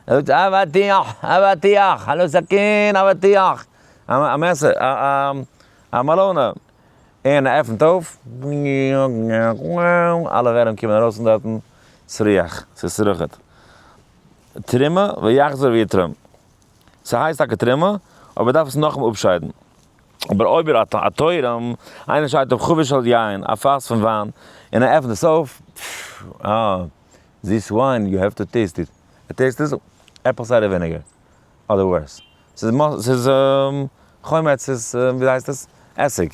A: ער זאגט אבטיח, אבטיח, הלא סכין, אבטיח. א מעסער, א מעלאנע. און ער עפנט אויף, אלע ווערים קומען ארויס פון דארטן, סריח, ס'איז סרחת. תרומה ויחזור ויתרום. ס'הייסט טאקע תרומה, אבער דארף עס נאכאמאל אפשיידן. אבער אויב ער האט א תורם, איינער שיידט אפ חבית של יין, א פאס פון וויין, און ער עפנט עס אויף, אה, this wine, you have to taste it. ער taste עס, apple cider vinegar, אדער worse. ס'איז ס'איז חומץ, ס'איז ווי הייסט עס? עסיג.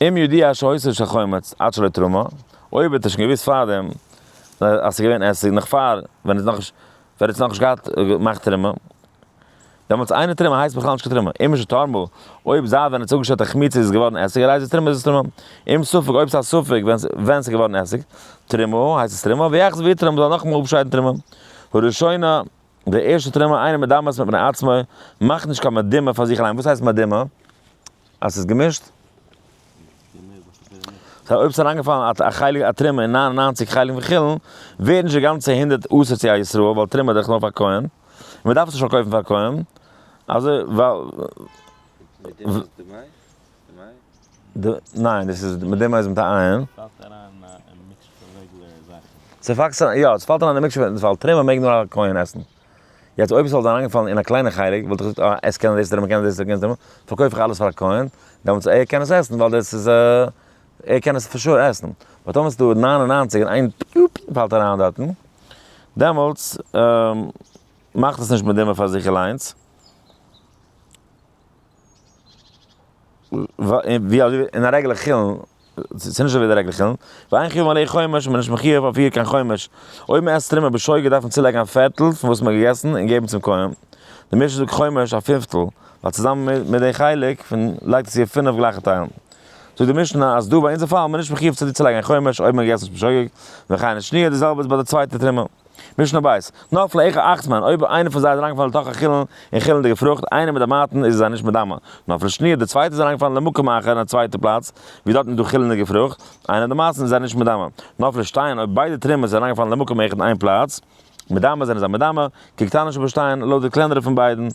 A: אם ידיע שהיתה של חומץ עד שלא תרמה, אויב האט ער שוין געוואוסט פארדעם אז ס'איז געווען עסיג נאך פאר ווען עס איז נאכנישט ווען ער האט נאכנישט געהאט געמאכט תרומה, דעמאלטס אינה תרומה הייסט בכלל נישט קיין תרומה, אם משתרמה, אויב זייט ווען ער האט צוגעשטעלט א חמיצה איז עס געווארן עסיג, הרי זה תרומה איז עס תרומה, אם ספק אויב ס'איז א ספק ווען ס'איז געווארן עסיג, תרומה הייסט עס תרומה, ויחזור ויתרום מ'זאל נאכאמאל אפשיידן תרומה. הראשונה, די ערשטע תרומה אינה מדמעת מפני עצמה, מאכט נישט קיין מדומה פאר זיך אליין, וואס הייסט מדומה? אז ס'איז געמישט? סא אויב ס'איז אריינגעפאלן א חלק א תרומה אין 99 חלק פון חולין, ווערט נישט די גאנצע 100 אסור צו א ישראל, ווייל תרומה איז דאך נאר פאר כהן, און מ'דארף עס נישט פארקויפן פאר כהן, אזוי ווייל. ניין, דאס איז מיט דעם איז מיט א עין.
B: פאלט אריין אין mixture פון regular זאכן.
A: ס'פאקט יא, ס'פאלט אריין אין mixture ווייל תרומה מעג נאר א כהן עסן. יעצט אויב עס וואלט אריינגעפאלן אין א קליינע חלק וואלט איך געזאגט אה עס קען דאס תרומה קען דאס קען דאס פארקויף איך אלעס פאר א כהן, דעמאלטס ער קען עס עסן ווייל דאס איז ער קען עס for sure עסן. but טאמער ס'איז דא 99 און איין פיופ פאלט אריין דארטן, דעמאלטס מאכט עס נישט מדומע פאר זיך אליינס. ווי אזוי אין א regular חולין, ס'איז נישט אזוי ווי די regular חולין, ואין חיוב עליה חומש, מ'איז נישט מחיוב אויף איר קיין חומש. אויב מ'עסט תרומה בשוגג דארף מען צולייגן א פערטל פון וואס מ'האט געגעסן און געבן צום כהן. די משנה זאגט חומש א פינפטל, ווייל צוזאמען מיט די חלק פון לייגט עס איר פינף גלייכע טיילן. זאגט די משנה אז דא ביי אונזער פאל מ'איז נישט מחיוב צו צולייגן א חומש אויב מ'האט געגעסן בשוגג, וכן השניה די זעלבע איז ביי די צווייטע תרומה. משנה בית, נפלה אחת מהן, אויב איינער פון זיי איז אריינגעפאלן לתוך החולין אין חולין'דיגע פרוכט, אינה מדמעתן איז זיי נישט מדמע. נפלה שניה, די צווייטע איז אריינגעפאלן למקום אחר אין א צווייטע פלאץ, ווי דארטן איז דא חולין'דיגע פרוכט, אינה מדמעתן איז זיי נישט מדמע. נפלו שתיהן, אויב ביידע תרומות זענען אריינגעפאלן למקום אחד אין איין פלאץ, מדמע זענען זיי מדמע, כקטנה שבשתיהן, לויט די קלענערע פון ביידן.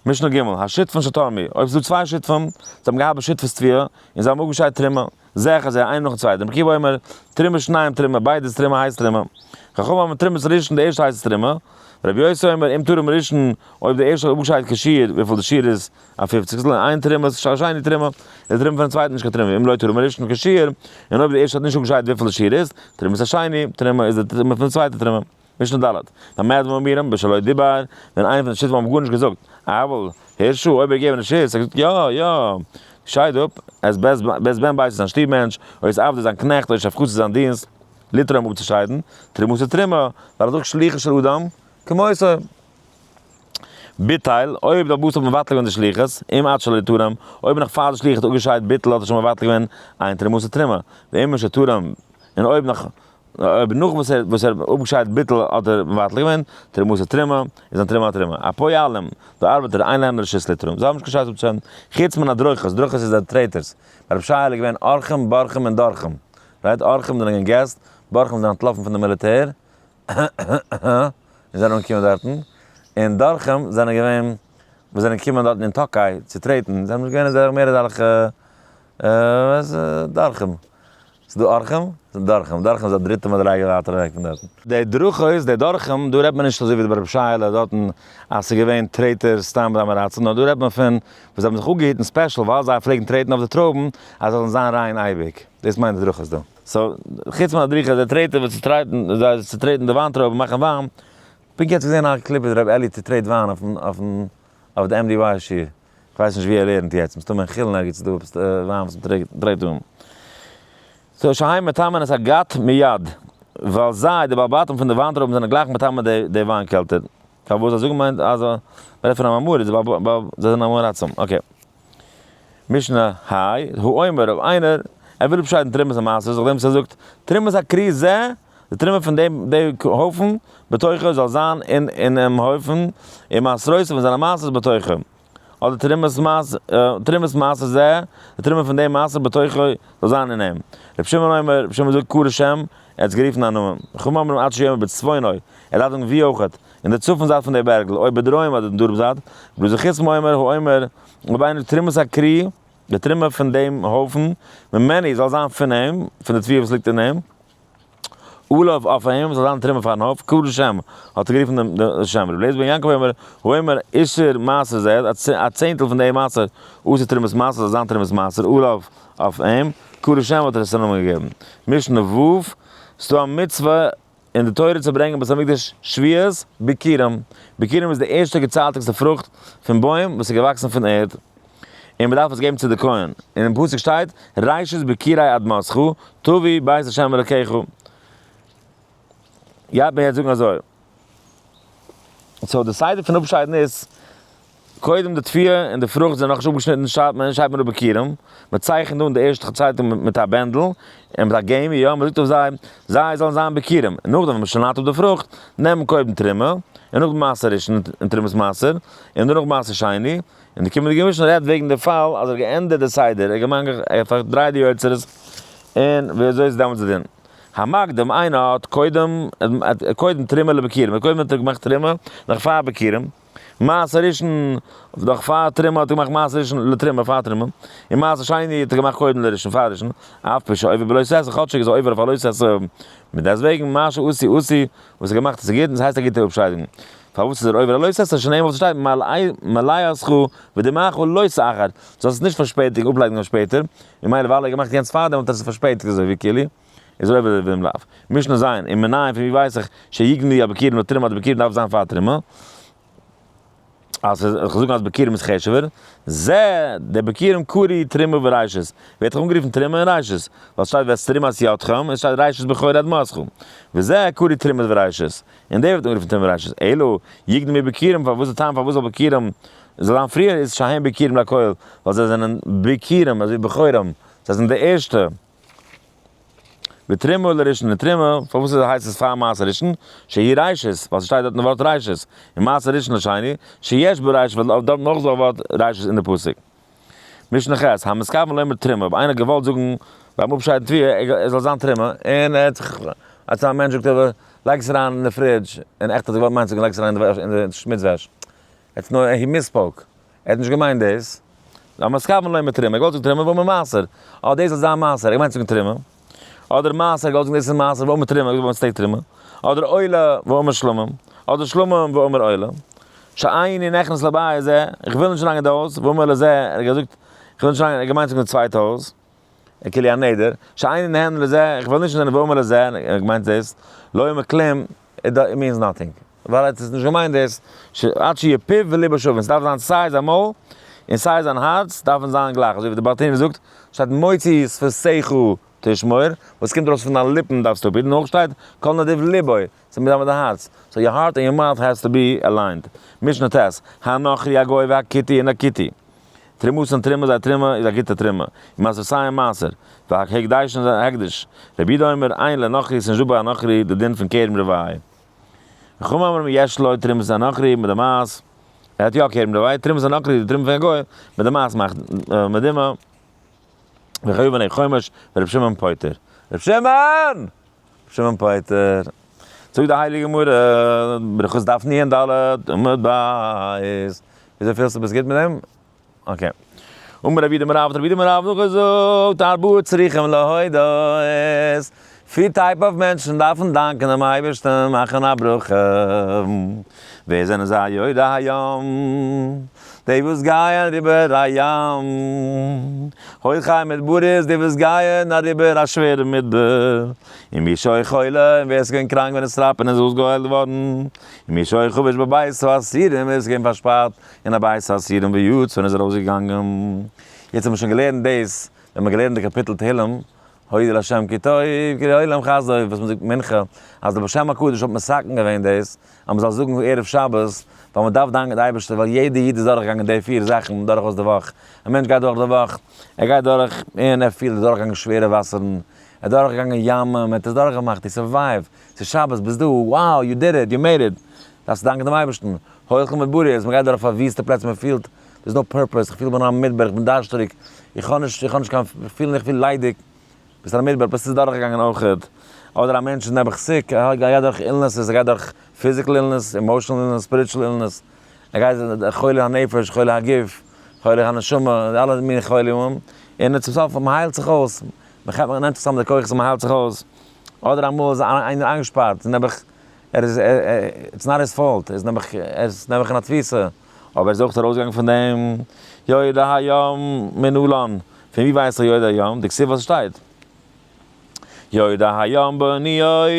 A: משנה ג', השותפין שתרמו, אויב ס'איז דא צוויי שותפים, זיי האבן געהאט בשותפות תבואה, און זיי האבן אפגעשיידט תרומה, זע איך אז ער איינער נאכן צווייטן. רבי עקיבא אומר, תרומה שניהם תרומה, ביידע איז תרומה הייסט תרומה. חכמים אומרים תרומת ראשון, די ערשטע הייסט תרומה. רבי יוסי אומר, אם תרם ראשון, אויב די ערשטע האט אפגעשיידט כשיעור, וויפיל די שיעור איז, א פופציגסטל, אין תרומת השני תרומה, איז די תרומה פונעם צווייטן נישט קיין תרומה, אם לא תרם ראשון כשיעור, און אויב די ערשטע האט נישט אפגעשיידט וויפיל די שיעור איז, תרומת השני תרומה, איז די תרומה פון די צווייטע תרומה. משנה ד', במה דברים אמורים בשלא דיבר, ווען איינער פון די שותפים האבן גארנישט געזאגט, אבל הרשה, אויב ער געגעבן רשות, ער האט געזאגט יא, יא, שייד אפ, את בית בן ביתו זיין שטוב מענטש, או את עבדו זיין קנעכט, או את שפחתו זיין דינסט, לתרום אפצושיידן, תרומתו תרומה, ווייל ער זאגט שלוחו של אדם כמותו. ביטל, אויב דער באס האט מבטל געווען די שליחות, אם עד שלא תרם, אויב נאך פאר די שליח האט אפגעשיידט ביטל האט ער שוין מבטל געווען, אין תרומתו תרומה, ואם משתרם, און אויב נאך אויב נאך וואס ער וואס ער האט אפגעשיידט ביטול האט ער מבטל געווען, תרומתו תרומה, איז זיין תרומה א תרומה. הפועלים, די ארבעטער, אין להם רשות לתרום, זיי האבן נישט קיין שייכות אפצושיידן, חוץ מן הדרכות, דרכות איז די טרעטערס. ביי רבי שייעלע איז געווען אורחים, בורחים און דורכים. right? אורחים זענען געווען געסט, בורחים זענען אנטלאפן פון די מיליטער, און זענען אנגעקומען דארטן, און דורכים זענען געווען וואס זענען געקומען דארטן אין טאקיי צו טרעטן, זיי האבן נישט געווען אזעלכע מער אזעלכע דורכים. ס'איז דא אורחים, ס'איז דא דורכים, דורכים איז א דריטע מדריגה ווייטער אוועק פון דארטן. די דרכות, די דורכים, דא רעדט מען נישט אזוי ווי ביי רבי שייעלע דארטן אז ס'איז געווען טרעטערס סתם ביי עם הארצים, נאר דא רעדט מען פון וואס זיי האבן זיך אפגעהיטן special ווייל זיי פלעגן טרעטן אויף די טרויבן אז זיי זאלן זיין ריין אייביג, דאס מיינט די דרכות דא. so, חוץ פון א דריכה, די טרעטער וואס צוטרעטן, זיי צוטרעטן די וויינטרויבן מאכן וויין, פונקט יעצט געזען א קליפ ווי רבי אלי צוטרעט וויין אויפן אויפן אויף די MDY שיעור. כ'ווייס נישט ווי ער לערנט יעצט, מסתמא אין חולין ערגעץ איז דא עפעס וויין וואס מ'טרעט אן. so שהן מטמאין את הגת מיד, ווייל זיי, די בעלי בתים פון די וויינטרויבן זענען גלייך מטמא די וויין קעלטער. פארוואס זיי זאגן מיינט אז מ'רעדט פון א עם הארץ, ווייל זיי זענען עם הארצים. okay. משנה ה', האומר, אויב איינער, ער וויל אפשיידן תרומת המעשר, זאל דעם וואס ער זאגט, תרומת הכרי זה, די תרומה פון דעם הויפן, בתוכו זאל זיין אינעם הויפן, ומעשרותיו און זיינע מעשרות בתוכו. אדער תרומת מעשר, תרומת מעשר זה, די תרומה פון דעם מעשר בתוכו זאל זיין אין אים. רבי שמעון אומר, רבי שמעון זאגט קרא שם, ער האט עס גערופן א נאמען. חכמים אומרים עד שיאמר בצפונו, ער דארף זאגן ווי אויכעט, אין די צפון זייט פון די בערגל, או בדרום אדער אין דרום זייט. רבי אלעזר חסמא אומר, האומר, אויב איינער תרומת הכרי, די תרומה פון דעם הויפן, ממנו זאל זיין פון אים, פון די תבואה וואס ליגט אין אים. עליו אויף אים זאל זיין תרומה פארן הויף, קרא שם, האט ער גערופן דעם שם, רבי אליעזר בן יעקב אומר, האומר עישור מעשר זה, א צענטל פון די מעשר, עשה תרומת מעשר זאל זיין תרומת מעשר, עליו אויף אים, קרא שם האט ער עס א נאמען געגעבן. משנה ו', ס'דא א מצוה אין די תורה צו ברענגען בית המקדש שבועות ביכורים, ביכורים איז די ערשטע געציילטיגסטע פרוכט פון בוים וואס איז געוואקסן פון ערד, און מען דארף עס געבן צו די כהן, און אין פסוק שטייט, ראשית ביכורי אדמתך, תביא בית ה' אלקיך. גייט מען יעצט זאגן אזוי. so די סדר פון אפשיידן איז, קודם די תבואה און די פרוכט זענען נאכנישט אפגעשניטן שיידט מען שיידט מען אפ ביכורים, מען צייכנט אן די ערשטע צייטונג מיט א בענדל און מיט א געמי, יא, מען זאגט אויף זיי, זיי זאלן זיין ביכורים, און נאכדעם ווען מען שניידט אפ די פרוכט, נעמט מען קודם תרומה, און נאכדעם מעשר ראשון און תרומת מעשר, און דערנאך מעשר שני. און די קומענדיגע משנה רעדט וועגן די פאל אז ער האט געענדערט די סדר, ער האט געמאכט, ער האט פארדרייט די יוצרות, און ווי אזוי איז דעמאלטס די דין? המקדים איינער האט קודם, קודם תרומה לביכורים, קודם האט ער געמאכט תרומה, נאך פאר ביכורים, מעשר ראשון, נאך פאר תרומה האט ער געמאכט מעשר ראשון לתרומה פאר תרומה, און מעשר שני האט ער געמאכט קודם לראשון פאר ראשון, אף פי שעובר בלא תעשה, כאטשיג איז ער עובר אויף א לא תעשה, מיט דעסטוועגן מה שעשי עשי, וואס ער געמאכט איז גוט און עס הייסט א גוטע אפשיידונג. פארוואס איז ער עובר א לא תעשה שנאמר וואס שטייט מלאתך ודמעך לא תאחר, זאלסט עס נישט פארשפעטיגן אפלייגן אויף שפעטער, ממילא ווייל ער האט געמאכט יענץ פארדעם האט ער עס פארשפעטיגט אזוי ווי כאילו איז ער עובר דעם לאו. משנה ז', און מנין פון ווי ווייס איך שיקדמו הביכורים לתרומה אז די ביכורים דארף זיין פאר תרומה? אז איך זאג אז ביכורים איז חשוב'ער, זה די ביכורים קרוי תרומה וראשית, ווערט דאך אנגערופן תרומה און ראשית, ווייל ס'שטייט ואת תרומת ידכם און ס'שטייט ראשית בכור אדמתך, וזה קרוי תרומה וראשית, און דער ווערט אנגערופן תרומה וראשית, אלא יקדמו ביכורים, פארוואס די טעם פארוואס זאל ביכורים זאל זיין פריער איז שהן ביכורים לכל, ווייל זיי זענען ביכורים אזוי ווי בכורים, זיי זענען די ערשטע. ותרומה לראשון און תרומה, פארוואס איז הייסט עס פאר מעשר ראשון? שהיא ראשית, ווייל ס'שטייט דארט אין די ווארט ראשית, און מעשר ראשון לשני, שיש בו ראשית, ווייל דארט נאך זאל ווארט ראשית אין די פסוק. משנה ח', המתכוון לומר תרומה, אויב איינער האט געוואלט זאגן ביים אפשיידן תבואה ער זאל זיין תרומה, און ער האט זיך, אז א מענטש זאגט ער לייג עס אריין אין די fridge, און עכט האט ער געוואלט מיינט זאגן לייג עס אריין אין די שמוץ וועש, ער האט נאר, he misspoke, ער האט נישט געמיינט דאס. המתכוון לומר תרומה, ער האט געוואלט זאגן תרומה ואמר מעשר, אה דאס זאל זיין מעשר, ער האט געמיינט זאגן תרומה. אדער מעשר, ער האט געוואלט זאגן דאס איז מעשר ואמר תרומה, ער האט געוואלט זאגן תרומה. אדער עולה ואמר שלמים, אדער שלמים ואמר עולה. שאיני נכנס לבית זה, איך וויל נישט אריין אין די הויז, ואמר לזה, ער האט געזאגט, איך וויל נישט אריין, ער האט געמיינט זאגן די צווייטע הויז. כאילו א נדר, שאיני נהנה לזה, איך וויל נישט זיין ואמר לזה, ער האט געמיינט דאס, לא אמר כלום, it means nothing. ווייל ער האט עס נישט געמיינט דאס, עד שיהיה פיו וליבו שווים, ס'דארף זיין סיי זיין מויל און סיי זיין הארץ דארפן זיין גלייך, אזוי ווי די בעל תהילים זאגט, שטייט מוציא שפתיך תשמור, וואס קומט ארויס פון דיין ליפן דארפסטו אפהיטן, אויך שטייט כל נדיב ליבו, ס'מוז זיין מיט די הארץ, so your heart and your mouth has to be aligned. משנה ט', הנכרי הגוי והכותי און הכותי. תרומתן און תרומה זייער תרומה איז א גוטע תרומה, און מעשרותיהם מעשר, והקדשן זייער הקדש. רבי יהודה אומר אין לנכרי ס'נישט דא ביי א נכרי די דין פון כרם רבעי. וחכמים אומרים יש לו תרומת הנכרי מיט די מעש, ער האט יא כרם רבעי, תרומת הנכרי די תרומה פון א גוי, מיט די מעש מאכט מדומה, וחייבין עי' חומש ורבי שמעון פוטר. רבי שמעון! רבי שמעון פוטר. זאגט די הייליגע גמרא, ברכות דף נ ד עמוד ב', וויאזוי פילסטו ביסט גוט מיט דעם? okay. אמר רב יהודה אמר רב, האט רב יהודה אמר רב נאכגעזאגט, ארבעה צריכים להודות, פיר type of מענטשן דארפן דאנקען דעם אייבערשטן, מאכן א ברכה. ווער זענען זיי? יורדי הים, די וואס גייען אריבער א ים, הולכי מדברות, די וואס גייען אריבער א שווערע מדבר, און מי שהיה חולה, און ווער עס איז געווען קראנק ונתרפא און איז אויסגעהיילט געווארן, און מי שהיה חבוש בבית האסורים, ווער עס איז געווען פארשפארט אין א בית האסורים ויצא און איז ארויסגעגאנגען. יעצט האט מען שוין געלערנט דאס, ווען מען האט געלערנט די קאפיטל תהילים, הודו לה' כי טוב, כי לעולם חסדו, וואס מען זאגט מנחה, אז דער בעל שם הקדוש האט מתקן געווען דאס, אז מען זאל זאגן ערב שבת, ווייל מען דארף דאנקען די אייבערשטער, ווייל יעדער איד איז דורכגעגאנגען די פיר זאכן דורכאויס די וואך, א מענטש גייט דורך די וואך, ער גייט דורך און ער פילט ער איז דורכגעגאנגען שווערע וואסערן, ער איז דורכגעגאנגען ימים, ער האט עס דורכגעמאכט, he survived, ס'איז שבת, ביסט דא, wow, you did it, you made it, דארפסט דאנקען דעם אייבערשטן, הולכי מדבריות, מען גייט דורך פארוויסטע פלעצער, מען פילט, there's no purpose, איך פיל איך בין אין א מדבר, איך בין דארשטעריג, איך האב נישט, איך האב נישט קיין, איך פיל איך פיל ליידיג, ביסט אין א מדבר, ביסט עס דורכגעגאנגען אויכעט, אדער א מענטש איז נעבעך sick, ער גייט דורך illnesses, ער גייט דורך physical illness, emotional illness, spiritual illness, ער גייט חולי הנפש, חולי הגוף, חולי הנשמה, אלע מיני חולים, און צום סוף מען היילט זיך אויס, מען כאפט מען נעמט זיך צוזאם די כוחות און מען היילט זיך אויס, אדער אמאל איז איינער איינגעשפארט, נעבעך, ער איז, it's not his fault, ער איז נעבעך, ער איז נעבעך אין א תפיסה, אבער ער איז אויך ארויסגעגאנגען פון דעם יורדי הים מנלן, פון ווי ווייסט ער יורדי הים? דכתיב וואס שטייט? יורדי הים באניות,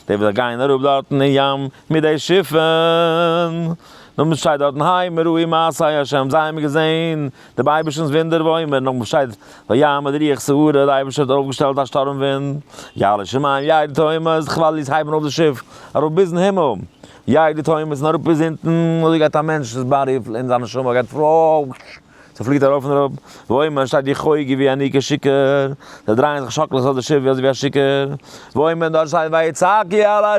A: די וואס גייען אראפ דארטן אין ים מיט די שיפן, נאכדעם שטייט דארטן המה ראו מעשי השם, זיי האבן געזען דעם אייבערשטנ'ס וואונדער ואומר, נאכדעם שטייט ויעמד רוח סערה, דער אייבערשטער האט אויפגעשטעלט א שטורם ווינט, יעלו שמים ירדו תהומות, די כוואליעס הייבן אויף די שיף אראפ ביזן הימל, ירדו תהומות און אראפ ביז אונטן, אזוי גייט א מענטש'ס body און זיין נשמה גייט. ס'פליט ארויף און אראפ, ואומר שטייט יחוגו ויענו כשיכור, זיי דרייען זיך שאקלען זיך אויף די שיף ווי אזוי ווי א שיכור, ואומר דארט שטייט ויצעקו אל ה'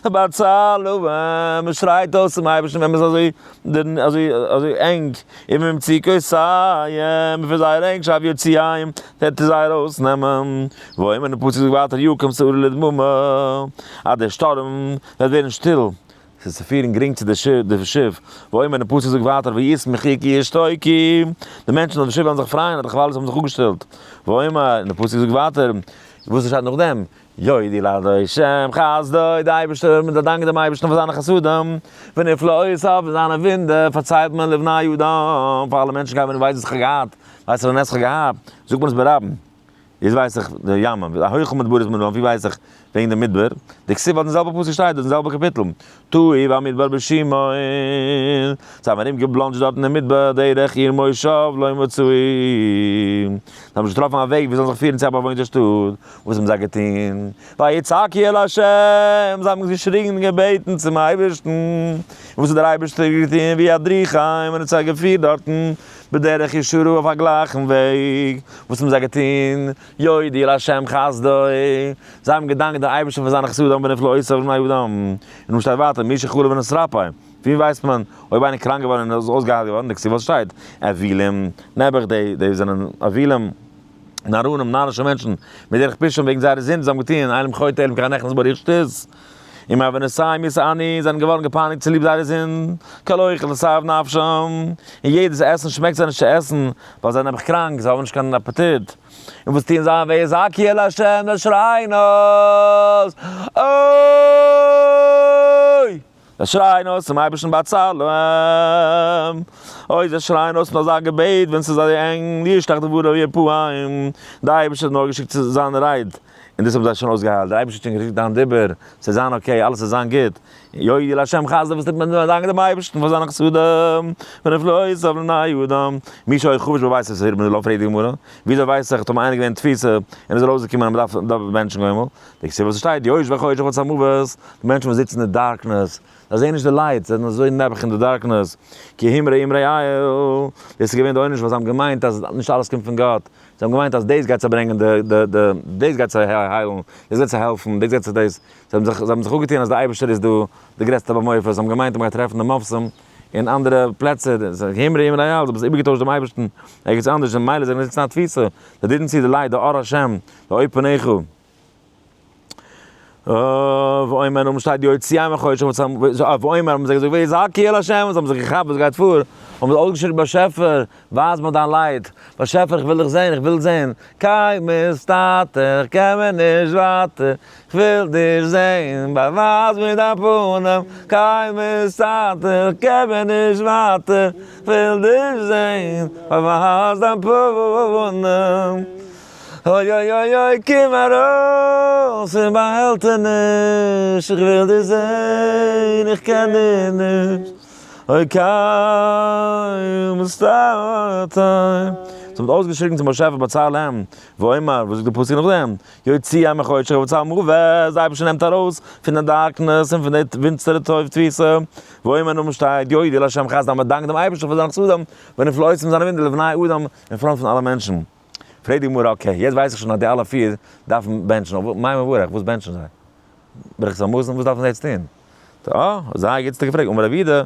A: בצר להם, מען שרייט אויס צום אייבערשטן ווען מען איז אזוי אזוי אזוי ענג, וממצוקותיהם, פון זייער ענגשאפט יוציאם, וועט ער זיי ארויסנעמען, ואומר די פסוק זאגט ווייטער יקום סערה לדממה, אז דער שטורם וועט ווערן שטיל, ס'איז צו פירן גרינג צו די שיף, ואומר די פסוק זאגט ווייטער וישמחו כי ישתוקו, די מענטשן אויף די שיף וועלן זיך פרייען אז די כוואליעס האבן זיך אפגעשטעלט, ואומר און די פסוק זאגט ווייטער, וואס שטייט נאכדעם, יודו לה' חסדו, די אייבערשטער, מען דארף דאנקען דעם אייבערשטן פאר זיינע חסדים, ונפלאותיו, און זיינע וואונדער, פארציילט מען לבני אדם, פאר אלע מענטשן גייט מען ווייסט וואס איך האב געהאט, ווייסט וואס א נס איך האב געהאט, זאגט מען עס ברבים. יעצט ווייס איך די ימים, א הויכע מדבר איז מדבר, ווי ווייס איך וועגן די מדבר? דכתיב האט אין זעלבע פסוק שטייט דאס אין זעלבע קאפיטל, תעו במדבר בישימון, זיי האבן ארום געבלאנדזשט דארט אין די מדבר דרך עיר מושב לא מצאו, זיי האבן נישט געטראפן א וועג ווי זיי זאלן זיך פירן צו א באוואוינטע שטאט, וואס האבן זיי געטון? ויצעקו אל ה', זיי האבן געשריגן און געבעטן צום אייבערשטן, און וואס האט דער אייבערשטער געטון? וידריכם, און האט זיי געפירט דארטן בדרך ישרה אויף א גלייכן וועג, וואס האבן זיי געטון? יודו לה' חסדו, זיי האבן געדאנקט דעם אייבערשטן פאר זיינע חסדים ונפלאותיו לבני אדם, און דא שטייט ווייטער מי שחלה ונתרפא, ווי ווייסט מען אויב איינער קראנק געווארן און איז אויסגעהיילט געווארן, דכתיב וואס שטייט, אווילים, נעבעך די די זענען אווילים, נאראנים, נארישע מענטשן, מדרך פשעם וועגן זייערע זינד זיי האבן געטון, אינם חוטא אלא אם כן נכנס בו רוח שטות. ומעוונותיהם יתענו, זענען געווארן געפייניגט צוליב זייערע זינד, כל אוכל לתאו נפשם, און יעדעס עסן שמעקט זיי נישט צו עסן, ווייל זיי זענען נעבעך קראנק, זיי האבן נישט קיין אפעטיט. און וואס טוען זיי? ויזעקו אל ה', זיי שרייען אויס, אוי! זיי שרייען אויס צום אייבערשטן בצר להם, אוי זיי שרייען אויס מיט אזא געבעט ווען ס'איז אזוי ענג, ישלח דברו וירפאם, די אייבערשטער האט נאר געשיקט זיין רייד, און דאס האבן זיי שוין אויסגעהיילט, דער אייבערשטער האט שוין געשיקט דיין דיבור, ס'זאל זיין okay, אלעס זאל זיין גוט, יודו לה' חסדו, וואס טוט מען דא, דאנקען דעם אייבערשטן פאר זיינע חסדים, ונפלאותיו לבני אדם, מי שהיה חבוש בביתו שעיר בן דלא פרעגט די גמרא, וויאזוי ווייס איך טאמער איינער געווען אין תפיסה און איז ארויסגעקומען אז מ'דארף דארף בענטשן גומל, דכתיב וואס שטייט יושבי חושך וצלמוות, די מענטשן וואס זיצן אין די darkness, זיי זעען נישט די light, זיי זענען אזוי נעבעך אין די darkness, כי המרו אמרי אל, דאס איז געווען די עונש ווייל זיי האבן געמיינט אז נישט אלעס קומט פון גאט, זיי האבן געמיינט אז דאס גייט זיי ברענגען די די די דאס גייט זיי היילן, דאס גייט זיי העלפן, דאס גייט זיי דאס, זיי האבן זיך זיי האבן זיך אפגעטון אז דער אייבערשטער איז דא די גרעסטע בעל מופת, זיי האבן געמיינט אז מען גייט טרעפן די מופתים אין אנדערע פלעצער, המרו אמרי אל, זיי האבן עס איבערגעטוישט דעם אייבערשטן ערגעץ אנדערש, און ממילא זענען זיי זיצן אין א תפיסה, זיי didn't see the light, די אור השם, די אור פניך. ואומר און שטייט יוציאם מחושך ואומר האבן זיי געזאגט ויזעקו אל השם זיי האבן זיך געכאפט וואס גייט פאר האבן זיי אויסגעשריגן באשעפער ווייז מיר דיין light באשעפער איך וויל דיך זען איך וויל זען קיי מסתתר איך קען מער נישט ווייטער איך וויל דיר זען באווייז מיר דיין פנים קיי מסתתר איך קען מער נישט ווייטער איך וויל דיר זען באווייז דיין פנים. אוי אוי אוי אוי קום ארויס פון באהעלטעניש איך וויל דיר זעהן איך קען דיר נישט אוי קיין מסתתר. זיי האבן אויסגעשריגן צום באשעפער בצר להם ואומר וואס זאגט די פסוק נאכדעם יוציאם מחושך וצלמוות די אייבערשטער נעמט ארויס פון די darkness און פון די ווינצטערע טויב תפיסה ואומר נאכדעם שטייט יודו לה' חסדו מען דאנקט דעם אייבערשטן פאר זיינע חסדים ונפלאותיו זיינע וואונדער לבני אדם אין front פון אלע מענטשן. פרעגט די גמרא, okay, יעצט ווייס איך שוין אז די אלע פיר דארפן בענטשן, אבער מאי מברך, וואס בענטשן זיי? ברכת המזון, וואס דארפן זיי יעצט טון? אה, זייער גוט האסטו געפרעגט, אמר רב יהודה,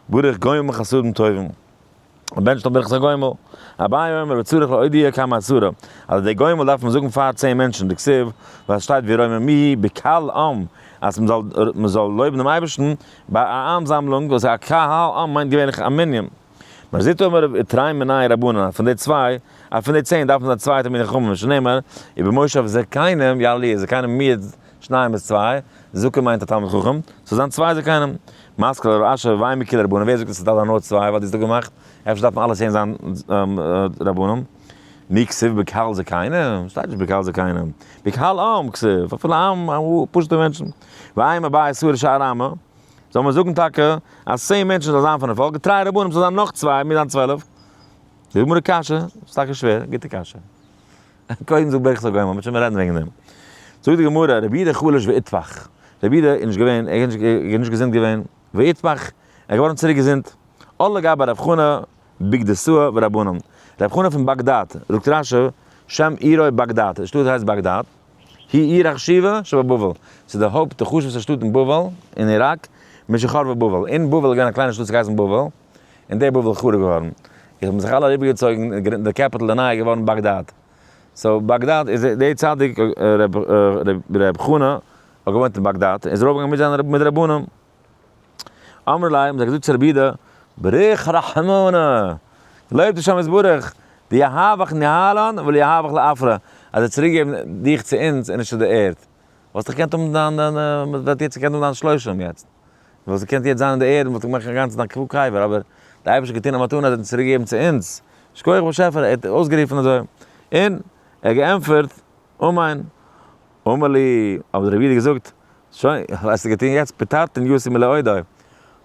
A: ברוך גומל חסדים טובים, מען בענטשט אויף ברכת הגומל, אביי אומר וצריך להודיע קמי עשרה, אז די גומל דארף מען זאגן פאר 10 מענטשן, דכתיב, ווייל עס שטייט וירוממוהו בקהל עם, אז מען זאל מען זאל לויבן דעם אייבערשטן ביי א איינזאמלונג, וואס א קהל עם מיינט געווענליך א מנין. מר זוטרא אמר רב תרי מינייהו רבנן אז פון די צוויי, אז פון די 10 דארף מען זיין צוויי תלמידי חכמים, שנאמר, ובמושב זקנים יהללוהו, זקנים מיעוט שניים איז צוויי, זקן מיינט א תלמיד חכם, ס'זאל זיין צוויי זקנים. מתקיף לה רב אשי ואימא כולהו רבנן, ווער זאגט אז ס'דארף זיין נאר צוויי ווייל דו האסט דא געמאכט, אפשר דארפן אלע 10 זיין רבנים. מי כתיב בקהל זקנים? שטייט נישט בקהל זקנים. בקהל עם כתיב, אפילו עם, פשוט'ע מענטשן. ואימא בי עשרה שאר עמא. זאל מען זאגן טאקע אז 10 מענטשן זאל זיין פון די פאלק, תרי רבנים זאל זיין נאך צוויי, מיר זיין 12. די גמרא קשיא, ס'איז טאקע שווער, גוטע קשיא. קודם זאג ברכת הגומל, מ'וועט שוין רעדן וועגן דעם. זאגט די גמרא, רבי יהודה חלש ואיתפח. רבי יהודה איז נישט געווען, ער איז נישט געזונט געווען, ואיתפח, ער איז געווארן צוריק געזונט. על לגבי רב חנא. בגדסוה ורבנן. רב חנא פון באגדאד, זאגט רשי, שם עירו באגדאד, די שטאט הייסט באגדאד, היא עיר החשיבה שבבבל, ס'איז די הויפט די חשוב'סטע שטאט אין בבל, אין איראק, משחרבה בבל, אין בבל איז געווען א קליינע שטאט ס'געהייסן בבל, און די בבל איז חרוב געווארן, איז האבן זיך אלע אריבערגעצויגן, די capital די נייע איז געווארן באגדאד. so באגדאד איז די צדיק ר' חנא האט געוואוינט אין באגדאד, איז ארויפגעגאנגען מיט זיינע מיט די רבנים. אמר ליה האבן זיי געזאגט צו רבי יהודה, בריך רחמנא, געלויבט השם יתברך, דיהבך ניהלן וליהבך לעפרא, אז ער האט צוריק געגעבן דיך צו אונז און נישט צו די ערד. וואלסט דאך געקענט האבן דיין דיין וואלט יעצט געקענט האבן דיין שלושים יעצט. וואלסט געקענט יעצט זיין אין די ערד און וואלט געמאכט א גאנצן דיין קבר, אבער די אייבערשטער האט געטון א מתנה אז ער האט אונז צוריק געגעבן צו אונז. שכוח באשעפער, ער האט אויסגערופן אזוי, און ער האט געענטפערט, אמן. אמר לי, האט דער רבי יהודה געזאגט, שוין, האסטו געטון יעצט פטרתן יוסי מלעודו,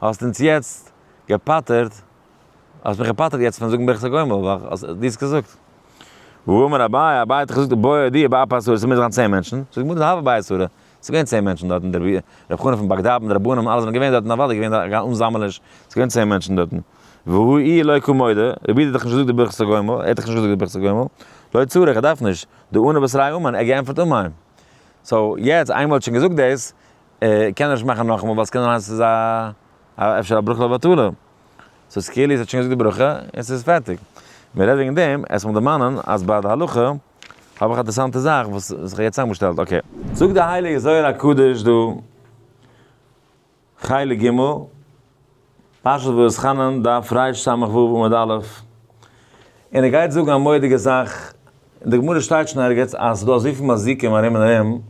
A: האסט אונז יעצט געפטר'ט, האסט מיך געפטר'ט יעצט פון זאגן ברכת הגומל, ווייל דו האסט געזאגט. ואמר אביי, אביי האט געזאגט, בוא אודיע באפי עשרה, ס'מוז זיין 10 מענטשן, זאגט די גמרא, הוה בי עשרה, ס'איז געווען 10 מענטשן דארטן, דער רבי חנא פון באגדאד מיט די רבנים, אלע זענען געווען דארטן, אוודאי געווען א אנזאמעלעניש, ס'איז געווען 10 מענטשן דארטן. והוא איהו לא קא מודה, רבי יהודה האט דאך נישט געזאגט די ברכת הגומל, ער האט דאך נישט געזאגט די ברכת הגומל, לא צריך, ער דארף נישט, דעני בתרייהו אמן, ער האט געענטפערט אמן. so יעצט איינמאל ער האט שוין געזאגט דאס, קען ער נישט מאכן נאכאמאל ווייל ס'קען זיין אז ס'איז א אפשר א ברכה לבטלה. so ס'כאילו ער האט שוין געזאגט די ברכה און ס'איז פערטיג. מיר רעדן וועגן דעם, עס מוז דערמאנען אז ביי די הלכה האב איך א אינטערעסאנטע זאך וואס איך האב יעצט צוזאמגעשטעלט, okay. זאגט די הייליגע זוהר הקדוש דא, חלק ג', פרשת ואתחנן, דף רס"ו עמוד א', און ער גייט זאגן א מורא'דיגע זאך, אין די גמרא שטייט שוין ערגעץ אז ס'איז דא אזויפיל מזיקים ארום און ארום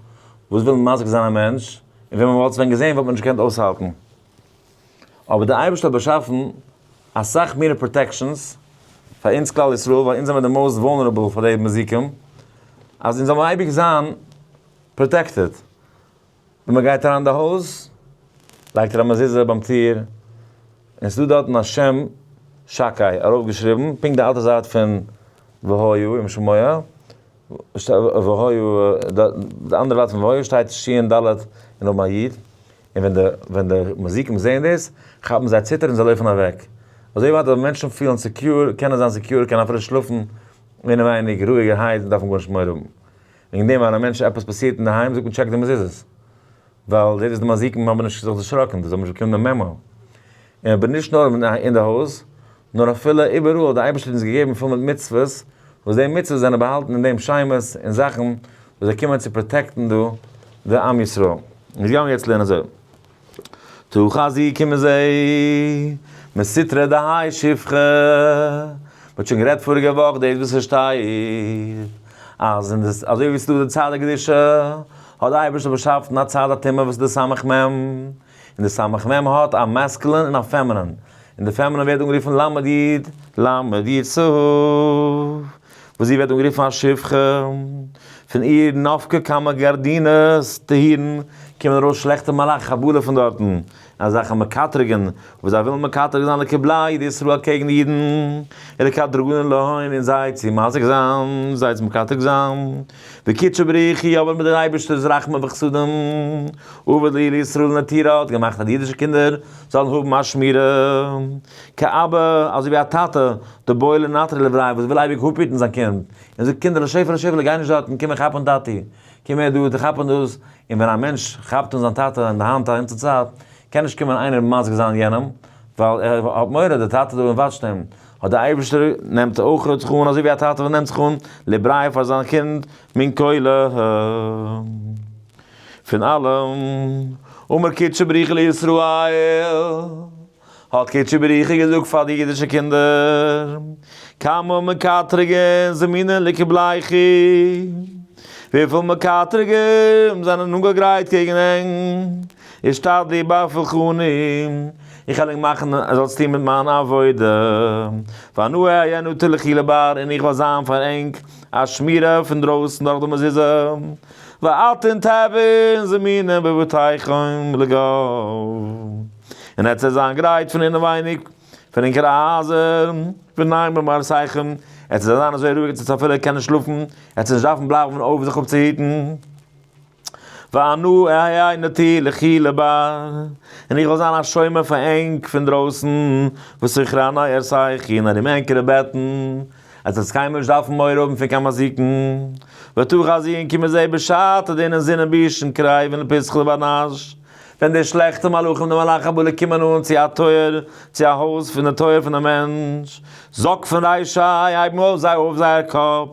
A: וואס ווילן מזיק זיין א מענטש, און ווען מ'וואלט עס ווען געזען וואלט מען נישט געקענט אויסהאלטן. אבער דער אייבערשטער האט באשאפן אסאך מיני protections פאר אונז כלל ישראל, ווייל אונז זעמיר די most vulnerable פאר די מזיקים, אז אונז זאל מיר אייביג זיין protected. ווען מען גייט אריין אין די הויז לייגט ער א מזוזה ביים טיר, און ס'איז דא דארטן א שם שקי ארויפגעשריבן, פונקט די אלטע זייט פון והיה אם שמוע, והיה, די אנדערע זייט פון והיה שטייט שין ד' און נאכדעם א י', און ווען די ווען די מזיקים זעען דאס כאפן זיי ציטער און זיי לויפן אוועק. אזוי ווייט אז מענטשן פילן secure, קענען זיין secure, קענען אפילו שלאפן אינעווייניג רואיגערהייט און דארפן גארנישט מורא האבן. וועגן דעם ווען א מענטש עפעס פאסירט אינדערהיים זאגט מען check די מזוזות. ווייל דאס איז די מזיקים האבן נישט זיך דערשראקן, זיי האבן נישט באקומען די memo. און אבער נישט נאר אין די הויז, נאר אפילו איבעראל האט די אייבערשטער אונז געגעבן פול מיט מצוות, וואס די מצוות זענען באהאלטן אין דעם שמות און זאכן וואס זיי קומען צו protect ן דא די עם ישראל. אונז גיימיר יעצט לערנען אזוי. תא חזי קום און זע, מסטרא דהאי שפחה, מ'האט שוין גערעדט פאריגע וואך דאס וואס עס שטייט, אז אין די, אזוי ווי ס'איז דא די צד הקדושה, האט די אייבערשטער באשאפן א צד הטומאה וואס איז די סמך מם, און די סמך מם האט א masculine און א feminine, און די feminine ווערט אנגערופן למד יוד, למד יוד סוף, וואס זי ווערט אנגערופן א שפחה, פון איר נפקא כמה גרדינס טהירן, קומען ארויס שלעכטע מלאכי חבלה פון דארטן, אזעלכע מקטרגין, וואס זיי ווילן מקטרג זיין לקבליה דישראל אקעגן די אידן, ולקטרגנא להון און זיי צו מזיק זיין, זיי צו מקטרג זיין, וקודשא בריך הוא אבער מיט דער אייבערשטער'ס רחמים וחסדים, עבד להו לישראל נטירא האט געמאכט אז די אידישע קינדער זאלן האבן א שמירה, כאבא, אזוי ווי א טאטע, דבעי לנטרא לבריה וואס וויל אייביג אפהיטן זיין קינד, און זאגט קינדערלעך שעפעלע שעפעלע גיי נישט דארטן, קום און כאפ אן טאטי, קום הער דא, כאפ אן דאס, און ווען א מענטש כאפט אן זיין טאטע אין די האנט א גאנצע צייט, קען נישט קומען איינער מזיק זיין יענעם, ווייל ער האט מורא די טאטע דא און וואטשט אים, האט דער אייבערשטער נעמט אויך זיך אן אזוי ווי א טאטע וואס נעמט זיך אן לבריה פאר זיין קינד מן כולא פון אלעם, אמר קודשא בריך הוא לישראל. האט קודשא בריך הוא געזאגט פאר די אידישע קינדער, כמה מקטרגין זמינין לקבלייכו, וויפיל מקטרגים זענען אנגעגרייט קעגן ענק, אשתדלו בפולחני, איך וועל ענק מאכן אז זאלסט טון מיט מיין עבודה, ואנא אהיה נטיר לכו לבר, און איך וועל זיין פאר ענק א שמירה פון דרויסן דורך די מזוזה, ואתון תהוון זמינין בבתיכון לגו. און עטס וועט זיין גרייט פון אינעווייניג פון ענקערע הייזער, וניימין במערותיכון, עטס וועט זיין אזוי רואיג עטס וועט אפילו קענען שלאפן, עטס וועט נישט דארפן בלייבן אויף זיך אפצוהיטן. ואנא אהיה נטיר לכו לבר, און איך וועל זיין א שומר פאר ענק פון דרויסן, וסכרני ערשיכי, און ארום ענקערע בעטן, עטס וועטס קיינמאל נישט דארפן מורא האבן פון קיין מזיקן, ותא חזי און קומען זע בשעתא דאינון זינען בישין קריבין לפתחא דבר נש, ווען די שלעכטע מלאכים די מלאכי חבלה קומען אן צו א טויער, צו א הויז פון די טויער פון די מענטש, זקפין רישייהו, הייבן אויף זיי אויף זייער קאפ,